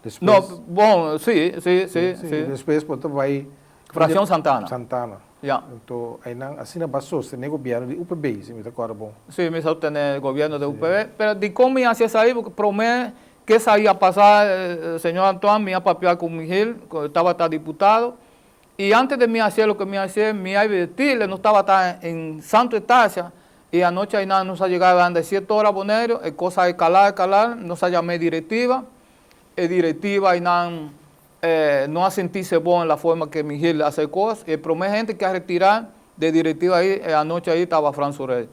Despues. No, bon, si, si, si, si. Despues bo ta bay. Fraccion Santana. Santana. Ya. Anto aynan asina bo a sostene gobierno di UPB, si mi ta corda bon. Si, mi sostene gobierno di UPB. Pero dicon mi haci esai? Porque prome ke esai a pasa, señor Antoine, mi a papia cu Miguel, cu tabata diputado, y antes de mi haci loke mi haci, mi a advertile, nos tabata en Santo Estacia, y anochi aynan nos a yega banda di siete ora Bonaire, e cos a escala, escala, nos a yama e directiva, e directiva aynan No a sinti'se bon en la forma que Miguel a hacer cos. E prome hende que a retira de directiva ahi e anochi ahi taba Frans Surey.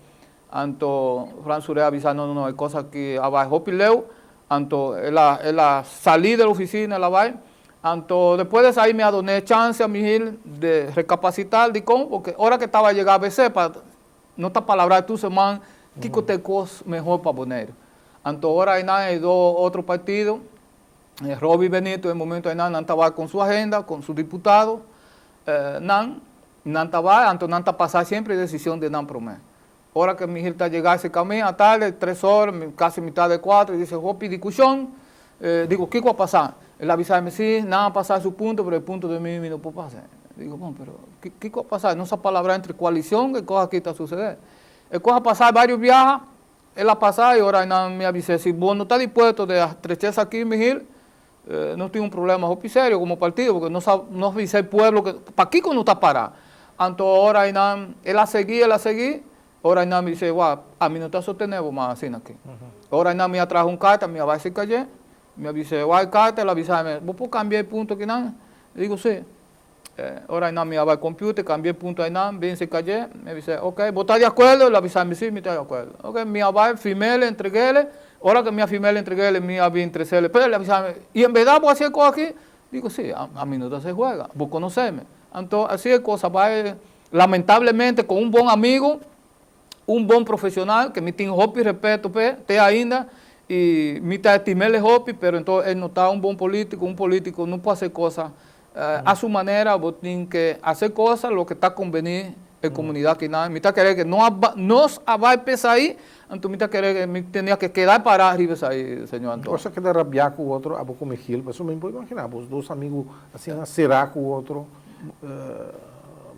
Anto Frans Surey a bisa no no no e cos aki a bay hopi leu. Anto el a el a sali de la oficina el a bay. Anto despues de esai mi a dun'e chance a Miguel de recapacita dicon porque ora que taba yega ABC pa no ta palabra tur seman kico ta e cos mehor pa Boneiru. Anto ora aynan e do otro partido. Roby Benito e momento einan nan ta bai con su agenda, con su diputado, nan, nan ta bai, anto nan ta pasa siempre decision di nan prome. Ora ke Miguel ta yega ese camin a tarde, tres or, casi mitad de cuatro, e dice hopi discusion, digo kiko a pasa? El a bisa mi si, nan a pasa su punto, pero e punto di mi, mi no por pasa. Digo, bon, pero kiko a pasa? Nos a palabra entre coalicion e cos aki ta sucede. E cos a pasa varios biaha, el a pasa y ora nan mi a bis'é, si bo no ta dispuesto de trecha esaki, Mihil, nos tin un problema hopi serio como partido, porque nos a nos bisa e pueblo que pakiko no ta para. Anto ora nan el a sigui, el a sigui, ora nan mi bis'é, wak, ami no ta sostene bo mas asina aki. Ora nan mi a traha un carta, mi a bai cerca dje, mi a bis'é, wak, e carta, el a bisami, bo por cambia e punto akinan? Mi digo, si. Ora einan mi a bai computer, cambia e punto einan, bin si calle, mi bisa, ok, bo ta di acuerdo? El a bisa mi, si, mi ta di acuerdo. Ok, mi a bai, firmele, entreguele, ora cu mi a firmele, entreguele, mi a bin trecele, pero el a bisa mi, y en berdad bo a haci e cos aki? Digo, si, ami no ta haci juega, bo conoceme. Anto, asi e cos a bai, lamentablemente, con un bon amigo, un bon profesional que mi tin hopi respeto p'e te ainda y mi ta estim'el hopi pero enton e no ta un bon politico, un politico no por hace cosa a su manera, bo tin que hace cosa lo que ta conveni e comunidad kinan, mi ta kere que no a nos a bay p'esai anto mi ta kere que mi tenia que keda para riba esai señor Antonio. Cosa keda rabia cu otro abo cu Michiel pasobra mi por imagina bos dos amigo asina cera cu otro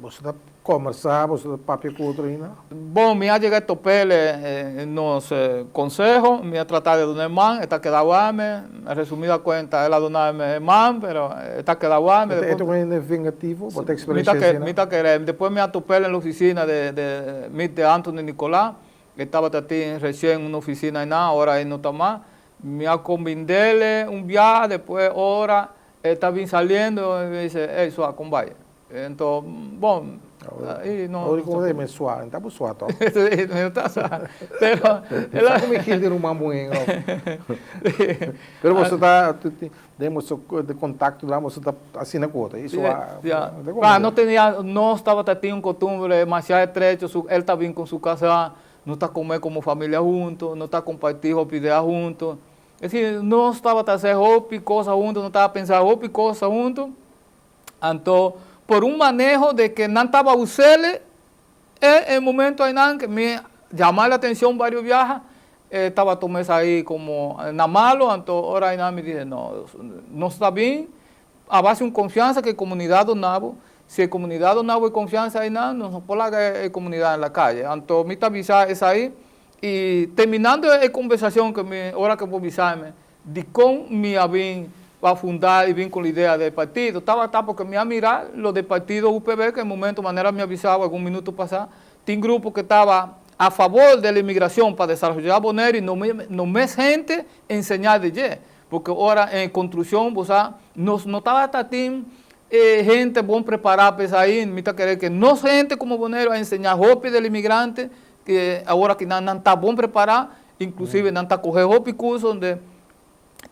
boso ta Combersa, boso ta papia cu otro ainda? Bon, mi a yega e topele nos conseho, mi a trata de duna e man, e ta keda wame, en resumida cuenta el a duname e man, pero e ta keda wame. E ta un hende vengativo? Bo ta experiencia asina? Mi ta kere, despues mi a topele en la oficina de de mi Anthony Nicolas, e tabata tin recien un oficina ayna, ahora e no ta mas, mi a combindele un biaha, despues ora e ta bin saliendo, e mi dice, ey sua, con bay? Ento, bon, i no. Ora ku mi sua, mi ta por sua tòg. Sí, mi no ta sua. Pero. Sa ku mi hende ruman muhé òf. Pero boso ta den boso kontakto la boso ta asina ku otro. I sua. Ya. Pa no tenia, nos tabata tin un kostumbre demasiado estrecho, su el ta bin ku su kasá, nos ta kome komo familia hunto, nos ta kompartí hopi idea hunto. Es decir, nos tabata hasi hopi cosa hunto, nos tabata pensa hopi cosa hunto. Anto por un maneho de ke nan taba usele e e momento ainan ke mi jama el atencion varios biaha e taba tuma esai como na malo anto ora ainan mi dije no nos ta bin a base un confiansa ke comunidad duna bo si e comunidad duna bo e confiansa ainan nos no por laga e comunidad en la calle anto mi ta bisa esai y terminando e conversacion ke mi ora ke bo bisami Dikon mi a bin pa funda i bin ku idea di e partido? Tabata porque mi a mira lo di partido UPB ku e momento manera mi a bisa bo algun minuto pasa, tin grupo ku taba a favor di la inmigracion pa desaroya Bonaire i no no mes hente enseña di dje. Porque ora en construccion bo sa nos no tabata tin e hente bon prepara pa esai, mi ta kere ke nos hente komo Bonaire a enseña hopi di inmigrante ke awor aki nan nan ta bon prepara. Inclusive nan ta coge hopi curso donde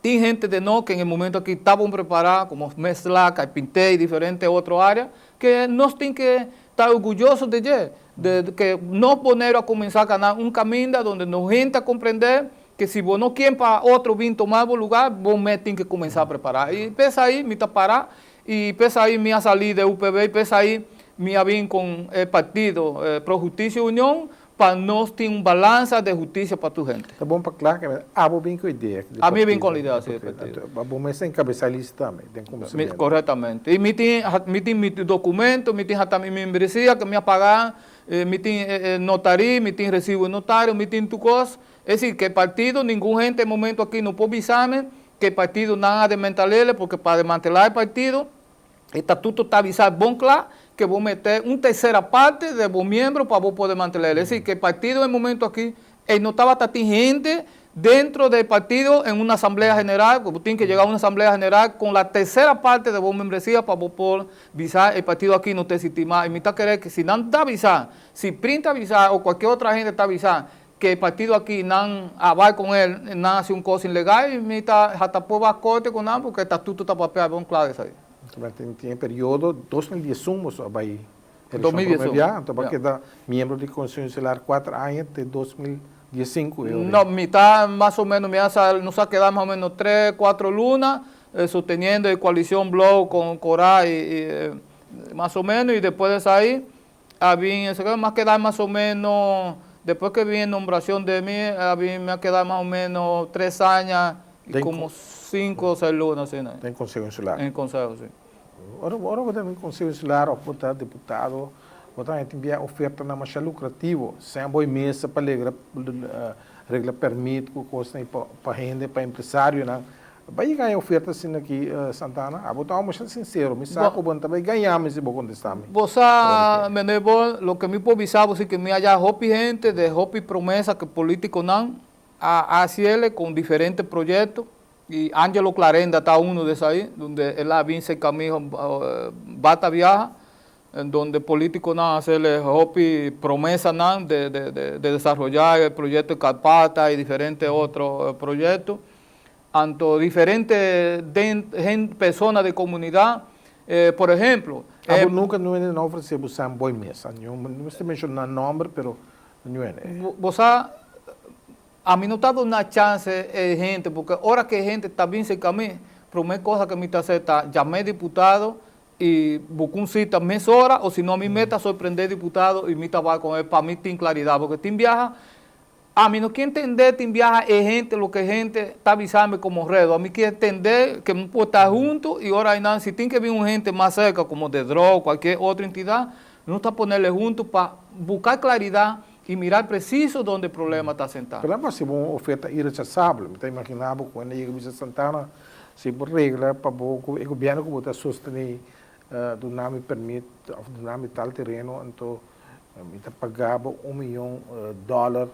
tin hente de no que en e momento aki ta bon prepara como mezcla, carpinte y diferente otro area que nos tin que ta orguyoso de dje, de que nos Boneiru a cuminsa cana un caminda donde nos hente a comprende que si bo no kien pa otro bin toma bo lugar bo mes tin que cuminsa prepara. Y p'esai mi ta para y p'esai mi a sali de UPB y p'esai mi a bin con e partido Pro Justicia Union Pa nos tin un balansa de hustisia pa tur hende. Ta bon pa kla ke abo bin ku idea di partido. Ami bin kon idea si di partido. Abo mester enkabesá e lista tambe den kuminsamentu. Korektamente. I mi tin mi tin mi dokumento, mi tin hasta mi membresia ke mi a paga, mi tin notari, mi tin resibo di notario, mi tin tur kos. Es decir, ke partido ningun hende e momento aki no por bisa mi ke partido nan a desmental'e porque pa desmantelá e partido E statuto ta bisa bon kla ke bo mete un tersera parte de bo miembro pa bo por mantener. Es decir, ke e partido en momento aki ey no tabata tin hende dentro de e partido en un asamblea general, bo tin ke yega un asamblea general con la tersera parte de bo membresia pa bo por bisa e partido aki no ta existi mas. Y mi ta kere ke si nan ta bisa, si Prin ta bisa o cualkier otro hende ta bisa ke e partido aki nan a bai con el, nan haci un cos ilegal y mi ta hasta por bai corte cu nan porque estatuto ta papia bon claro esaki. Entonces tin tin e periodo 2011 boso a bai eleccion prome bia, anto bo a keda miembro di Consejo Insular cuater aña te 2015 e ora. No, mi ta mas o menos, mi a sa, nos a keda mas o menos tres, cuatro luna sosteniendo e coalicion Blou con Cora y y mas o menos y despues de esai A bin esaki mi a keda mas o meno, despues ke bin e nombracion de mi, a bin mi a keda mas o meno tres aña y como cinco o seis luna asina. Den Conseho Insular? Den Conseho, si. Ora ora bo ta den Konseho Insular òf bo ta diputado, bo ta haña tin bia ofertanan masha lukrativo. Sean bo e mesa pa legra regla pèrmit ku kosnan i pa pa hende, pa empresarionan. Bai yega e oferta asina aki, Santana? Abo ta un masha sinsero. Mi sa ku bo no ta bai gaña mi si bo kontestá mi. Bo sa, meneer Bol, loke mi por bisa bo si ke mi haya hopi hende de hopi promesa ku politikonan a hasiele kon diferente proyekto. Y Angelo Clarenda ta uno de esai, donde el a bin cerca mi bata biaha, en donde politiconan a hacerle hopi promesanan de de de desarrolla e proyecto de Carpata y diferente otro proyecto. Anto diferente den hen persona de comunidad, por ejemplo. Abo nunca no hende no ofrece bo san boy mesa, no mester menciona nomber pero no hende. Bo sa Ami no ta duna chance e hende porque ora ke hende ta bin cerca mi, prome cosa ke mi ta hacer ta yama e diputado y busca un cita mesora o sino mi mes ta sorprende e diputado y mi ta bay con el pa mi tin claridad porque tin biaha ami no kier entende tin biaha e hende loke e hende ta bisami como redo ami kier entende ke mi por ta hunto y ora aynan si tin ke bin un hende mas cerca como de droga o cualkier otro entidad nos ta ponele hunto pa busca claridad I mirar preciso donde e problema ta sentá. Pero a siba un oferta irechasabel. Mi ta imaginá bo ku hende yega bisa Santana, si bo regla pa bo ku e gobièrnu ku bo ta sostené duna mi permit òf duna mi tal tereno, anto mi ta paga bo un miyon dòler.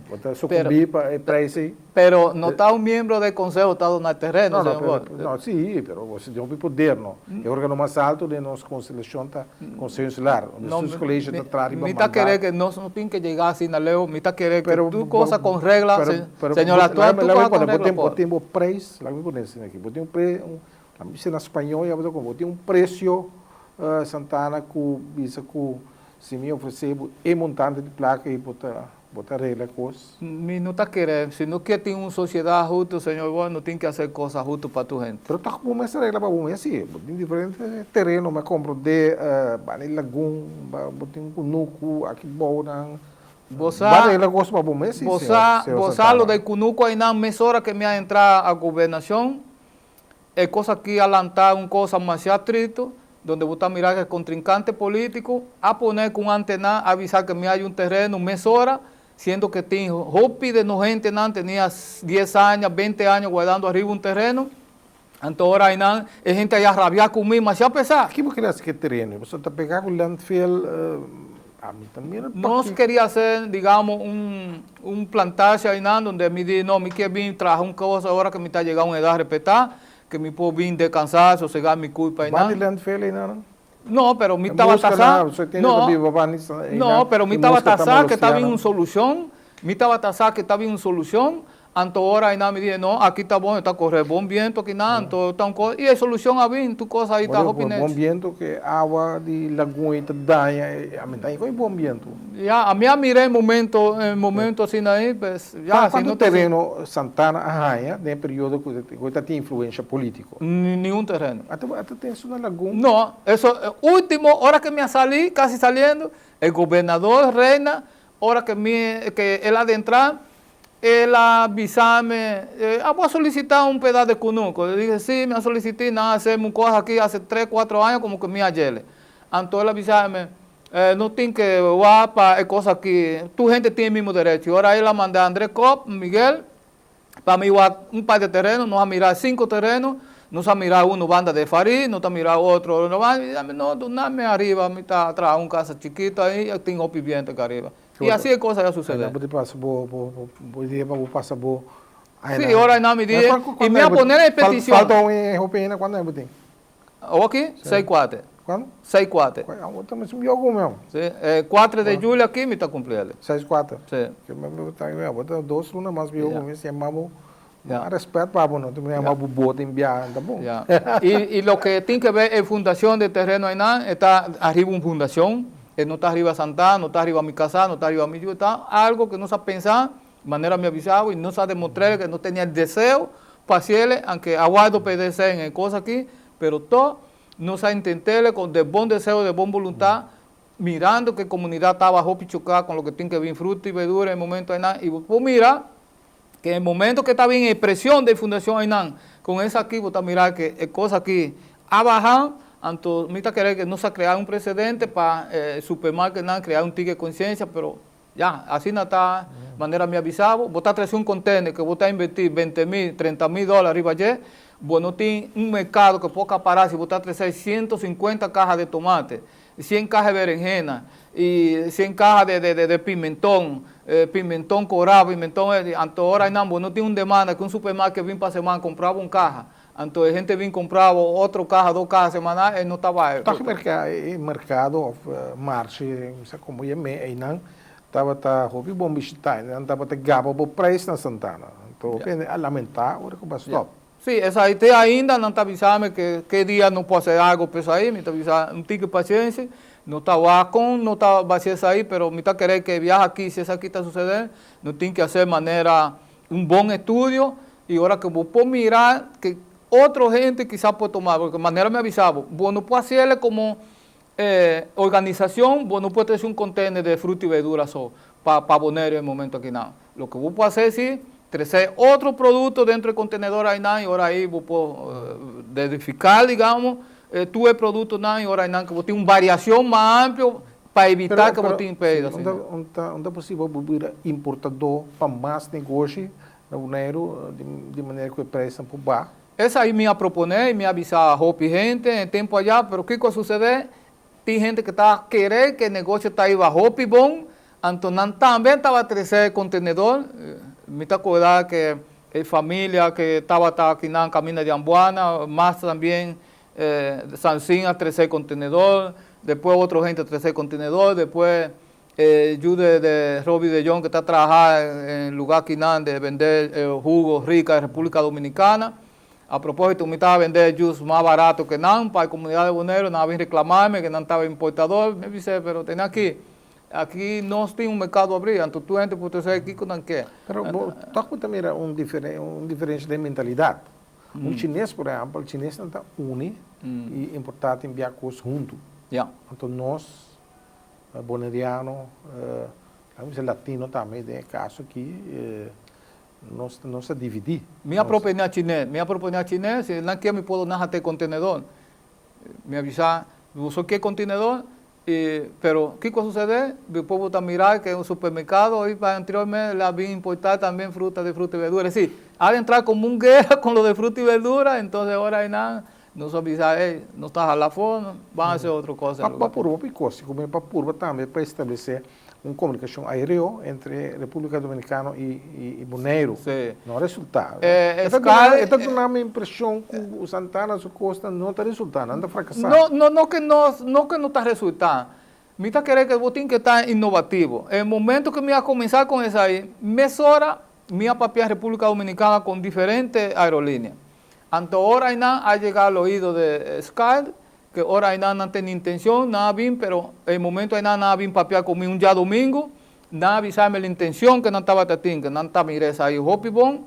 Bo ta sukumbí pa e preis ei? Pero no ta un miembro del conseho ta duna e tereno, señor Bor. No, sí, pero bo tin hopi poder, no? E organo mas alto den nos constelacion ta Conseho Insular. Bestuurscollege ta traha riba mandato. Mi ta kere ke nos no tin ke yega asina leu. Mi ta kere ke tur cosa con regla, señor Actual, tur cosa con regla por. Bo tin bo prijs, laga mi pone asina aki, bo tin un pre, laga mi bisa na spañol ya bo ta como, bo tin un precio, Santana, cu bisa cu si mi ofrece bo e montante di placa ei bo ta. Bo ta regla kos? Mi no ta kere. Si no kier tin un sociedad husto, señor Boy, no tin ke hacer cosa husto pa tur hende. Pero toch bo mester regla pa bo mes, si. Bo tin diferente tereno, mi a comprende, banda di lagun, bo tin un kunuku aki bou nan. Bo sa. Bo a regla kos pa bo mes, si, Bo señor, sa, señor bo sa lo Santana. di kunuku ainan mesora ke mi a entra a gobernacion, E kos aki a lanta un kos masha tristu, donde bo ta mira ke kontrinkante politiko a pone ku un antena a bisa ke mi hay un tereno mesora, siendo ke tin hopi de nos hentenan tenia dies aña, bente aña guardando ariba un tereno, anto ora aynan e hente a ya rabia ku mi masha pesa. Ki bo kere hasi ku e tereno? Pasobra ta pega ku landfill, ami ta mira pa Nos keria hacer, digamos, un un plantashi aynan donde mi di, no, mi kier bin traha un cosa ora ke mi ta yega un edad respetá, ke mi por bin descansá, sosegá mi curpa aynan. Bandi landfill aynan? No, pero mi tabata sa, no, no, pero mi tabata sa ke ta bin un solucion, mi tabata sa ke ta bin un solucion, Anto ora aynan mi di, no, aki ta bon, e ta corre bon biento aki nan, anto ta un cosa, y e solucion a bin, tur cosa ayi ta hopi Bon nech. biento ke awa di lagun ayi ta daña, ami ta con e bon biento. Ya, ami a mira e momento, e momento asina ayi, pues, ya, si Cuanto no ta si. tereno Santana a haña den e periodo cu e ta tin influencia politico? Ni un tereno. Ata, ata ten su na lagun? No, eso, ultimo, ora ke mi a sali, casi saliendo, e gobernador Reina, ora ke mi, ke el a adentra, El a bisa mi, Abo a solicita un peda de cunuco? Yo dije, Si, mi a solicita, nan a hacerme un cosa aki hace tres, cuatro aña como que mi a yele. Anto el a bisa mi, No tin ke wak pa e cosa aki, tur hende tin e mismo derecho. Y ora el a manda André Kopp, Miguel, pa mi wak un par de tereno, nos a mira cinco tereno, nos a mira uno banda de Farí, nos ta mira otro, no, dunami ariba, mi ta traha un casa chikito ahi, tin hopi biento aki ariba. Y así e cosa ya sucede. Bo pasa bo bo bo idea pa bo pasa bo Sí, ora nan mi di y mi a poner e peticion. Falta un hopi hende cuanto bo tin? Awo aki? Seis cuate. Cuanto? Seis cuate. Awo ta mes un biago meu. Sí, e cuatro de julio aki mi ta cumpli el. Seis cuate? Sí. Bo ta dos luna mas biago cu mi, si yama bo respet pa bo no, mi yama bo bo tin biaha, ta bon. Ya. Y loke tin ke ver e fundacion de tereno aynan e ta ariba un fundacion. E no ta riba Santana, no ta riba mi kasá, no ta riba mi yu, ta algo ku nos a pensa, manera mi a bisa bo, i nos a demostr'é ke nos tenia deseo pa hasiel, anke a wòrdu pedesé en e kos aki, pero to nos a intent'é kon de bon deseo, de bon boluntat, mirando ke komunidat tabata hopi choká kon loke tin ke bin fruta i berdura en e momento einan, i bo por mira ke en e momento ke ta bin e presion den fundashon einan, kon esaki bo ta mira ke e kos aki a baha. Anto mi ta kere ku nos a krea un presedente pa e supermarketnan krea un tiki konsiensia, pero ya, asina ta manera mi a bisa bo, bo ta trese un kontener ku bo ta invertí bente mil, 30.000 dòler riba dje, bo no tin un merkado ku por kapará si bo ta trese 150 kaha di tomate, 100 kaha di berenhena i 100 kaha di pimenton, pimenton korá, pimenton, anto ora einan bo no tin un demanda ku un supermarket bin pa seman kumpra bo un kaha. Anto e hende bin cumpra otro caha, dos caha semanal, e no ta bay. Toch e mercado of marshi, mi sa como yam'e, eynan tabata hopi bon bishita, eynan tabata gaba bo prijs na Santana. Anto hopi hende a lamenta ora cu bo a stop. Si, esai te ainda nan ta bisami ke ke dia no por hacer algo pa esai, mi ta bisa un tiki paciencia, no ta wak con no ta baci esai, pero mi ta kere ke biaha aki si esaki ta sucede, no tin ke hacer manera un bon estudio y ora cu bo por mira que otro hende quizá por tuma, porque manera mi a bisa bo, bo no por haciele como organisacion, bo no por trece un container de fruta y verdura so pa pa Bonaire e momento akinan. Loke bo por hacer si, trece otro producto dentro e contenedor ainan y ora ahi bo por dedifica digamos tur e productonan y ora ainan cu bo tin un variacion mas amplio pa evitá ku bo tin pèrdida asina. Un ta posibel bo bira importadó pa mas negoshi na Boneiru di manera ku e preisnan por baha? Esei mi a proponé i mi a bisa hopi hende en tempu ayá, pero kiko a susedé? Tin hende ku ta kere ku e negoshi ta iba hopi bon, anto nan tambe tabata trese e kontenedor. Mi ta kordá ku e familia ku tabata akinan kaminda di Ambuana, mas tambien Sansin a trece contenedor, despues otro gente a trece contenedor, despues e yu de Roby de Jong que ta traha en lugar kinan de bende jugo rica de Republica Dominicana. A proposito mi taba bende juice mas barato que nan pa e comunidad de Boneiru, nan a bin reclamarme que nan taba importador, mi bisa pero tene aki, aki nos tin un mercado abri, anto tur hende por trece kico nan ke. Pero bo tok bo ta mira un diferencia den mentalidad. Un chines, por ehèmpel, chinesnan ta uni i importá tin bia kos huntu. Anto nos, boneriano, laga mi bisa latino tambe den e kaso aki, nos nos ta dividí. Mi a proponé a chines, mi a proponé a chines, si nan kier mi por duna hasta e kontenedor. Mi a bisa, boso kier kontenedor? Y, pero, kico a sucede? Bo pueblo ta mira que un supermercado hoy pa anteriormente la bin importar también fruta de fruta y verdura. Es decir, ha de entrar como un guerra con lo de fruta y verdura, entonces ahora ahí nada, nos a bisa, hey, no ta jala afó, van a hacer otro cosa. Pa purba hopi cos, y como pa purba tambe pa establece un comunicacion aereo entre Republica Dominicano y Boneiru. Sí. No a resulta. Eh, E ta duna, e ta duna mi impresion cu Santana su cosnan no ta resulta, nan ta fracasa. No, no, no que no, no que no ta resulta. Mi ta kere que bo tin que ta innovativo. E momento que mi a cuminsa con esai, mesora mi a papia Republica Dominicana con diferente aerolinea. Anto ora ainan a yega al oido de Sky, Ke ora ainan nan tene intencion, nan a bin, pero e momento ainan nan a bin papia cu mi un djadomingo, nan a bisa mi la intencion ke nan tabata tin, ke nan ta mira esaki hopi bon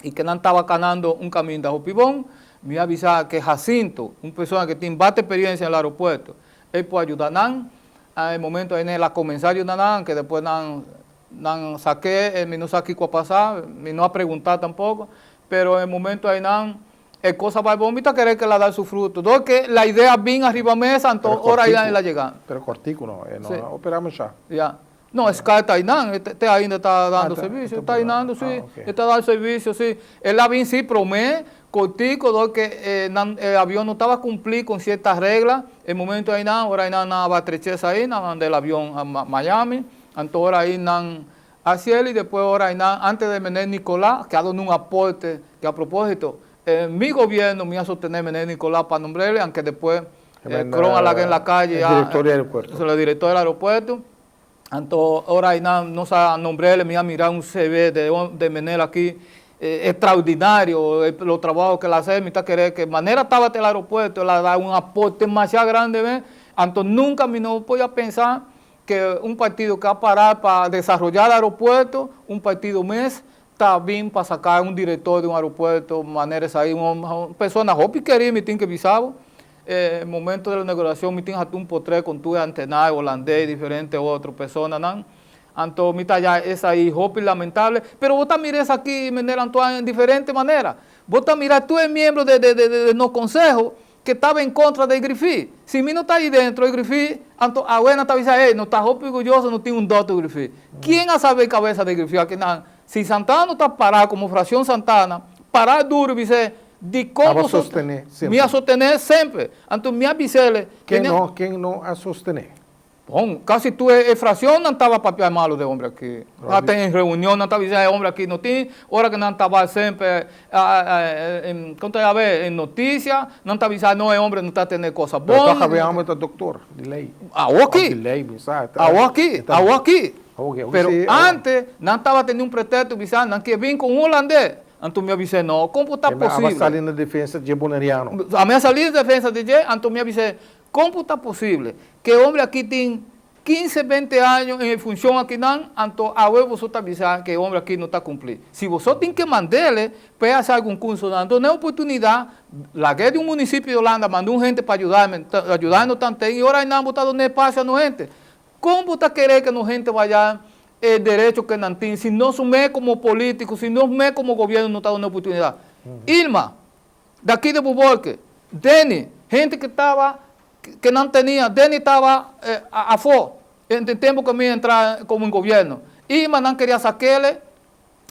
y ke nan taba canando un caminda hopi bon. Mi a bisa ke Jacinto, un persona ke tin basta experiencia en el aeropuerto, ey por ayuda nan. E momento ainan el a comensa ayuda nan, ke despues nan nan sake, mi no sa kico a pasa, mi no a pregunta tampoco, pero e momento ainan E cosa bai bon, mi ta kere ke la da su fruto. Dor ke la idea bin ariba mesa, anto ora ei el a yega. Pero kortiku no, e no a opera mucha. Ya. No, Sky ta einan, e te ainda ta dando servisio. Ta einando, si. E ta dando servisio, si. El a bin si prome kortiku dor ke e nan e avion no taba kumpli kon sierta regla. E momento einan, ora einan nan a bai trechesa ei, nan a manda el avion a Miami. Anto ora ei nan Haciel y despues ora aynan antes de Mener Nicolas que a duna un aporte que a proposito en mi gobierno mi a sostene Mener Nicolas pa nombrele aunque despues Cron a laga en la calle El director del aeropuerto. El director del aeropuerto. Anto ora aynan nos a nombrele mi a mira un CV de Mener aki extraordinario lo trabajo que el a hace mi ta kere que manera tabata el aeropuerto el a da un aporte masha grande me anto nunca mi no podia pensa Ke un partido ke a para pa desaroyá el aeropuerto, un partido mes ta bin pa saká un direktor di un aeropuerto manera esei, un persona hopi kerí mi tin ke bisa bo. E momento di la inauguracion mi tin hatu un potrè kon tur e antenario holandés y diferente otro personanan. Anto mi ta haya esei hopi lamentable. Pero bo ta mira esaki, meneer Antoine, en diferente manera. Bo ta mira tur e miembro de nos conseho. ku taba en kontra di e grifí. Si mi no ta ahí dentro e grifí, anto awe nan ta bisa, ey, no ta hopi orguyoso, no tin un dòkter grifí. Ken a sabe e kabesa di grifí akinan? Si Santana no ta pará komo Fraccion Santana, pará duru bis'é, dikon Abo boso sostené semper. Mi a sostené semper. Anto mi a bis'el, Ken no, ken no a sostené? Bon, kasi tur e fraccionnan taba papia malo de hombre aki. Hasta en reunionnan taba bisa e hombre aki no tin, ora cu nan taba semper en, con ta yama e, en noticia, nan ta bisa no e hombre no ta tene cosa Pero bon. toch e hombre ta doctor di ley. Awo Of aki, di ley, mi sa. awo aki, awo aki. Awo aki, awo Pero si, awo. antes nan taba tene un pretexto bisa nan kier bin con un holandés. Anto mi a bis'é, No, con por ta E mi aba posible? sali na defensa dje boneriano. Ami a sali na defensa di dje, anto mi a bis'é, Kon por ta posible ku e hombre aki tin kinse, bente año en e funshon akinan, anto awe boso ta bisa ku e hombre aki no ta kumpli? Si boso tin ke mand'ele pa e hasi algun kursonan, duna e oportunidat, lag'e di un munisipio di Holanda, manda un hende pa ayuda, ayuda no tanten, i ora einan bo ta duna e pasio a no hende. Kon bo ta kere ku no hende waya e derecho ku nan tin si nos me komo politiko, si nos me komo gobierno no ta duna e oportunidat? Ilma, Daki di Bubolke, Denny, hende ku taba, ku nan tenia, Denny taba afó den tempu ku mi entra komo en gobièrnu. Ima nan keria sak'el,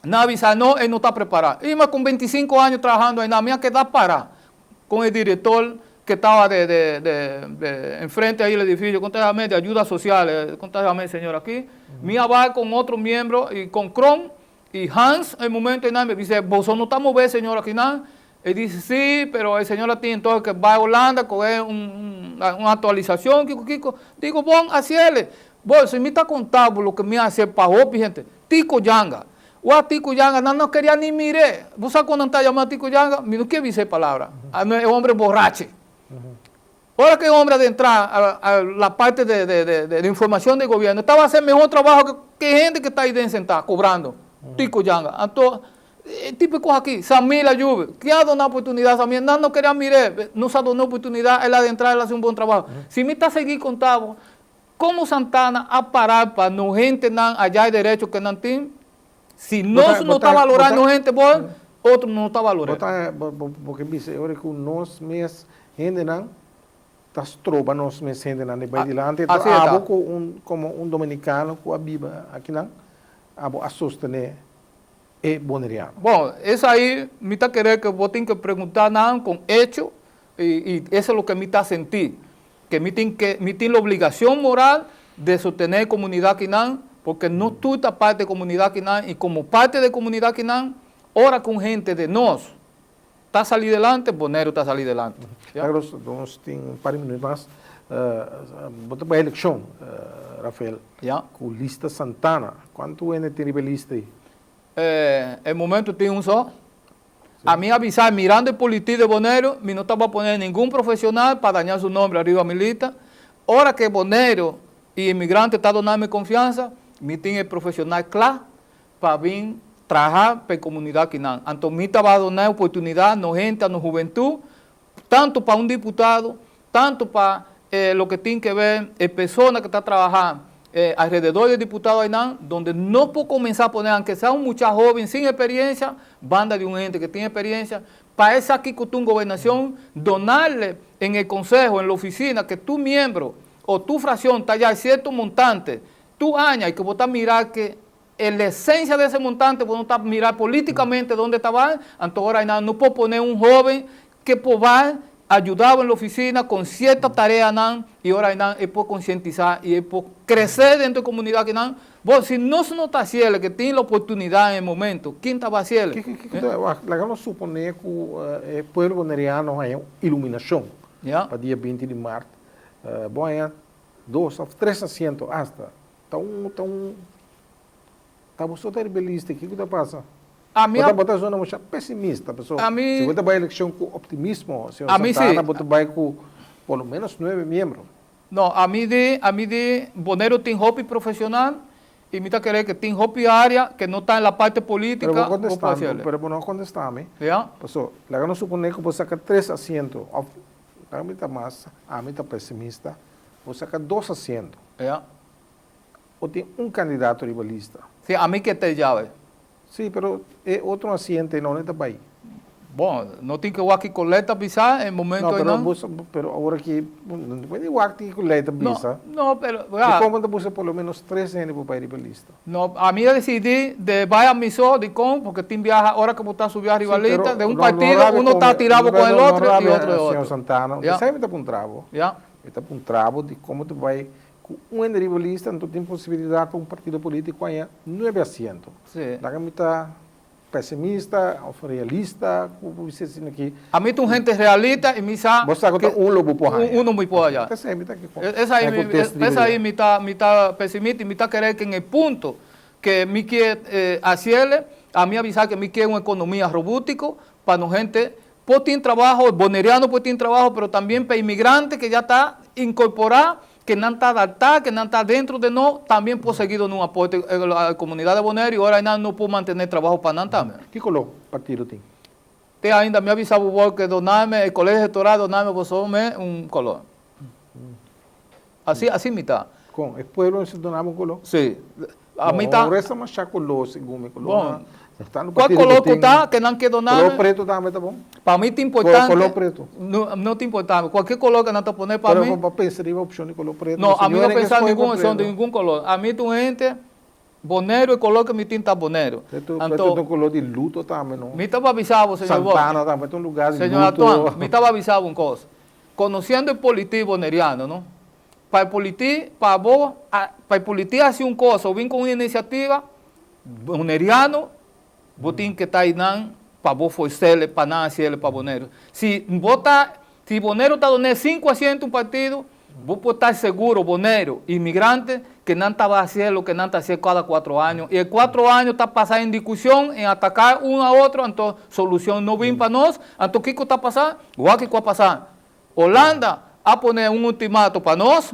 nan a bisa no, e no ta prepará. Ima ku bintisinko aña trahando einan, mi a keda pará kon e direktor ku taba de de de enfrente ahí el edificio, kon ta yama de ayuda sosial, kon ta yama e señor aki. Mi a bai kon otro miembro i kon Kron I Hans e momento einan mi bisa, boso no ta move e señor akinan? E dice, si, pero e señor a tin entonces ke bai Holanda kohe un un actualisacion kiko kiko. Digo, bon, haciele. Bo, si mi ta conta bo loke mi a haci pa hopi hente, Tico Janga. Wak Tico Janga, nan no keria ni mir'é. Bo sa kon nan ta yama Tico Janga? Mi no kier bisa e palabra. E hombre borrachi. Ora ku e hombre a entra a la parte de informacion di gobierno, taba haci mehor trabaho ku e hende ku ta ahi den senta cobrando, Tico Janga. Anto, e tipo di cos aki, Samila Juve, ken a duna oportunidad a Samila? Nan no keria mir'é, nos a duna oportunidad, el a entra, el a haci un bon trabaho. Si mi ta sigui conta bo, como Santana a para pa no hentenan haya e derecho ku nan tin, si nos no ta valora no hende bon, otro no ta valor'é. Bo ta, bo ke bisa e ora ku nos mes Hendenan ta stroba nos mes hendenan di bai dilanti. Enton abo ku un komo un dominikano ku a biba akinan, abo a sostené e boneriano. Bon, esei mi ta kere ku bo tin ke preguntá nan kon echo i i esei loke mi ta sentí, ke mi tin ke mi tin la obligashon moral de sostené e komunidat akinan, porque nos tur ta parti di e komunidat akinan i komo parti di e komunidat akinan, ora ku un hende di nos Ta sali delante, Boneiru ta sali delante. Ya. Carlos, nos tin un par di minuut mas. Bo ta bai elekshon, Rafael. Ya. Ku lista Santana. Kuantu hende tin riba e lista ei? E momento tin un so. Ami a bisa, mirando e politik di Boneiru, mi no tabata pone ningun profesional pa daña su nomber ariba mi lista. Ora ku Boneiru i imigrante ta duna mi konfiansa, mi tin e profesional kla pa bin traha pa e comunidad kinan. Anto mi tabata duna e oportunidad no hente, no hubentud, tanto pa un diputado, tanto pa loke tin ke ver e persona ke ta trabaha alrededor di e diputado ainan, donde no por comensa pone aunke sea un mucha hoben sin experiencia, banda di un hente ke tin experiencia, pa esaki ku ta un gobernacion, donarle en e conseho, en la oficina, ke tu miembro o tu fraccion ta ya cierto montante tu aña y ke bo ta mira ke E lesensia di ese montante bo no ta mira politikamente donde ta bai, anto ora einan no por pone un hoben ke por bai ayuda bo en la oficina con cierto tareanan y ora einan e por concientisa y e por crece dentro e comunidad kinan. Bo si nos no ta haciele ke tin la oportunidad en e momento, kin ta bai haciele? Kiko kiko ta wak laga nos supone ku e pueblo boneriano haña un iluminacion pa dia binti di mart, bo haña dos of tres asiento hasta. Ta un, ta un, ta boso ta riba e lista, kiko ta pasa? A mi Bo a. ta, bo ta zona masha pesimista, paso A mi. si bo ta bai elekshon ku optimismo, señor A mi si. Santana, bo ta bai ku por lo menos nuebe miembro. No, a mi di, a mi di Boneiru tin hopi profesional i mi ta kere ke tin hopi area ke no ta en la parte Pero politica bo bo por kontesta hasiel. mi, pero bo no a kontesta mi. Ya. Paso, laga nos supone ku bo saka tres asiento, òf laga mi ta mas, ami ta pesimista, bo saka dos asiento. Ya. O tin un candidato riba lista. Si, ami ke te llave. Si, pero e otro asiente no ta bay. Bon, no tin ke wak kiko lei ta bisa e momento No, pero einan. bo, pero awor aki, no ta puede wak kiko lei ta No, bisa. no, pero, Di ya. kon bo ta buska por lo menos tres hende pa bai riba lista? No, ami a decidí de bai a mi so, dikon? Porque tin biaha ora ku bo ta subi ariba Sí, pero lista de un no, no partido, rabia uno ku ta mi, tirá bo no, kon el no otro i rabia, otro e señor otro. Santana, Ya. esei mi ta puntra bo. Ya. Mi ta puntra bo di komo ta bai ku un hende riba lista, anto tin posibilidat pa un partido polítiko haña nuebe asiento. Sí. Laga mi ta Pesimista of realista ku bo bisa asina ki. Ami ta un hende realista i mi sa. Bo sa ku ta un lo bo por haña. Uno mi por haña. Ta esei mi ta ke Esei mi esei mi ta mi ta pesimista i mi ta kere ke en e punto ke mi kier hasiele ami a bisa ke mi kier un ekonomia robústiko pa nos hende por tin trabaho, e boneriano por tin trabaho pero tambien pa imigrante ke ya ta inkorporá ke nan ta adaptá, ke nan ta dentro de nos, tambien por sigui duna un aporte a e komunidat de Boneiru i ora nan no por mantené trabaho pa nan tambe. Ki koló partido tin? Te ainda mi a bisa bo bo ke doname, e Kolegio Elektoral doname boso me un koló. Asi, asi mi ta. Kon? E pueblo mester dona bo un koló? Si. Ami ta. No, resta masha koló segun mi koló. Bon. Cual color cu ta que nan ke dona. Color preto tambe ta bon. Pa mi ta importante. Color preto. No, no ta importante. Cualkier color que nan ta pone pa mi. Pero bo pensa riba opcion di color preto. No, ami no pensa ningun opcion di ningun color. Ami ta un hende Boneiru, e color cu mi tin ta Boneiru. Preto, preto ta un color di luto tambe, no? Mi ta pa bisa bo, señor Bo. Santana tambe ta un lugar di luto. Señor Antoine, mi ta pa bisa bo un cos. Conociendo e politi boneriano, no? Pa e politi, pa bo, pa e politi haci un cos o bin cu un iniciativa, Boneriano, bo tin ke ta einan pa bo forz'el pa nan hasiel pa Boneiru. Si bo ta, si Boneiru ta dun'é sinku asiento un partido, bo por ta seguro Boneiru, inmigrante, ke nan ta bai hasiel loke nan ta hasiel kada kuatro año. I e kuatro año ta pasa en diskushon, en ataká un a otro, anto solushon no bin pa nos. Anto kiko ta pasa? Wak kiko a pasa. Holanda a pone un ultimato pa nos.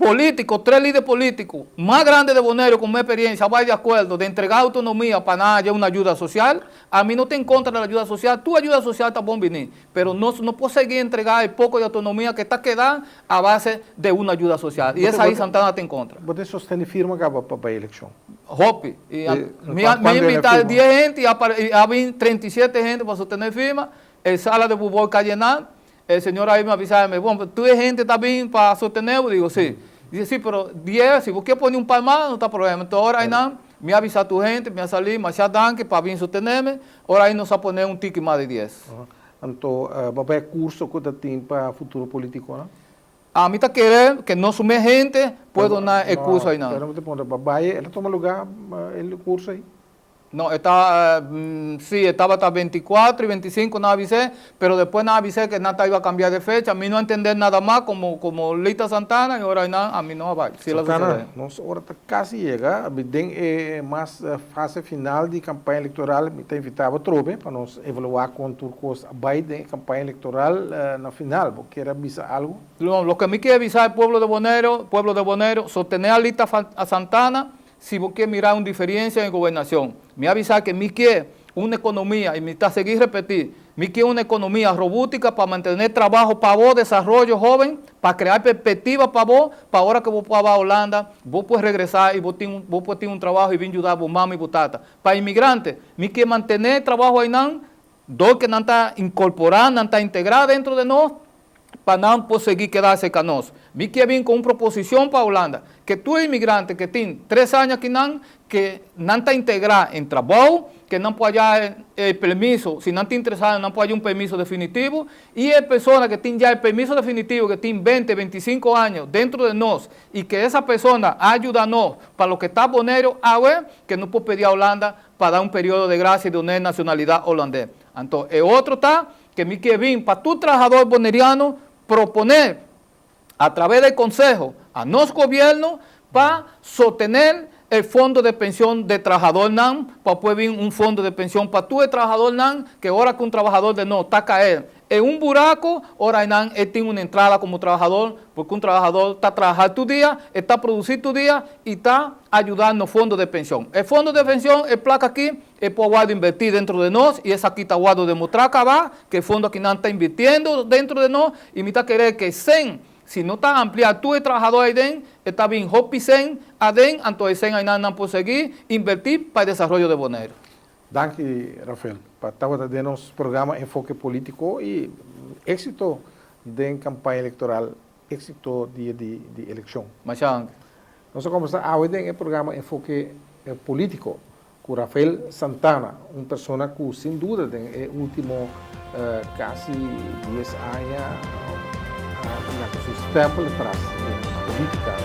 Político, tres líder político mas grande de Boneiru con mas experiencia a bai de acuerdo de entrega autonomia pa nan haya un ayuda social. Ami no ta en contra de la ayuda social, tur ayuda social ta bon bini, pero nos no por sigui entrega e poco de autonomia que ta keda a base de un ayuda social. Y esai Santana ta en contra. Bo tin sosten di firma caba pa bai eleccion? Hopi. Y mi a invita dies hente y a bin 37 hente pa sostene firma. E sala de bubol ka yena. E señor ahí me avisa me, bon, tur e hende ta bin pa sostené bo? Digo, sí. Dice, sí, pero dies, si bo kier pone un par mas, no ta problema. Enton ora einan, mi a avisa tur hende, mi a salí, masha danki pa bin sostené mi. Ora ei nos a pone un tiki mas di dies. Anto, bo a bai e curso cu ta tin pa futuro politiconan? Ami ta kere ke nos su mes hende por duna e curso einan. Pero mi ta puntra, bo a bai, el a tuma lugar e curso ei? No, e ta, sí, e tabata 24 y 25 nan a bis'é, pero despues nan a bis'é ke nan ta iba kambia de fecha. Mi no a entendé nada mas komo, komo Lita Santana y ora einan ami no a bai. Sí la Santana, sucede. nos ora ta kasi yega. Mi den e mas fase final di kampaña elektoral mi ta invitá bo atrobe pa nos evaluá kon tur kos a bai den e kampaña elektoral na final. Bo kier a bisa algu? No, loke mi kier bisa e pueblo de Boneiru, pueblo de Boneiru, sostené a Lita Santana, Si bo ke mira un diferencia en gobernacion, mi a bisa ke mi ke un economia, y mi ta sigui repeti, mi ke un economia robutica pa mantene trabaho pa bo, desaroyo hoben, pa crea perspectiva pa bo, pa ora ke bo por a bai Holanda, bo por regresa y bo tin bo por tin un trabaho y bin yuda bo mama y bo tata. Pa inmigrante, mi ke mantene trabaho aynan, dor ke nan ta incorpora, nan ta integra dentro de nos, pa nan por sigui keda aserka nos. Mi kier bin ku un proposishon pa Hulanda, ke tur imigrante ke tin tres aña akinan, ke nan ta integrá en trabou, ke nan por haya e permiso, si nan tin tres aña nan por haya un permiso definitivo, i e persona ke tin ya e permiso definitivo, ke tin bente, bentisinku aña dentro de nos, i ke esa persona a yuda nos pa loke ta Boneiru awe, ke no por pidi a Hulanda pa da un periodo de gracia i dun'é nacionalidad holandés. Anto e otro ta Ke mi ke bin pa tur trahador boneriano proponé a traves del konseho a nos gobierno pa sotener e fondo de pension de trahadornan pa por bin un fondo de pension pa tur e trahadornan ke ora ku un trabahador de nos ta kaer en un buraco ora einan e tin un entrada komo trahador porque un trahador ta traha tur dia e ta produci tur dia y ta ayuda nos fondo de pension. E fondo de pension e placa aki E por wòrdu invertí dentro de nos i esaki ta wòrdu demostrá kaba ku e fondo akinan ta invirtiendo dentro de nos i mi ta kere ku e sèn si no ta ampliá tur e trahadó aiden e ta bin hopi sèn aden anto e sèn ainan nan por sigui invertí pa e desaroyo de Boneiru. Danki, Rafael, pa tabata den nos programa Enfoke Polítiko i éksito den kampaña elektoral, éksito dia di elekshon. Masha danki. Nos a kombersá awe den e programa Enfoke Polítiko ku Rafael Santana, un persona ku sin duda den e último kasi 10 aña a laga su stèmpel atras den polítika.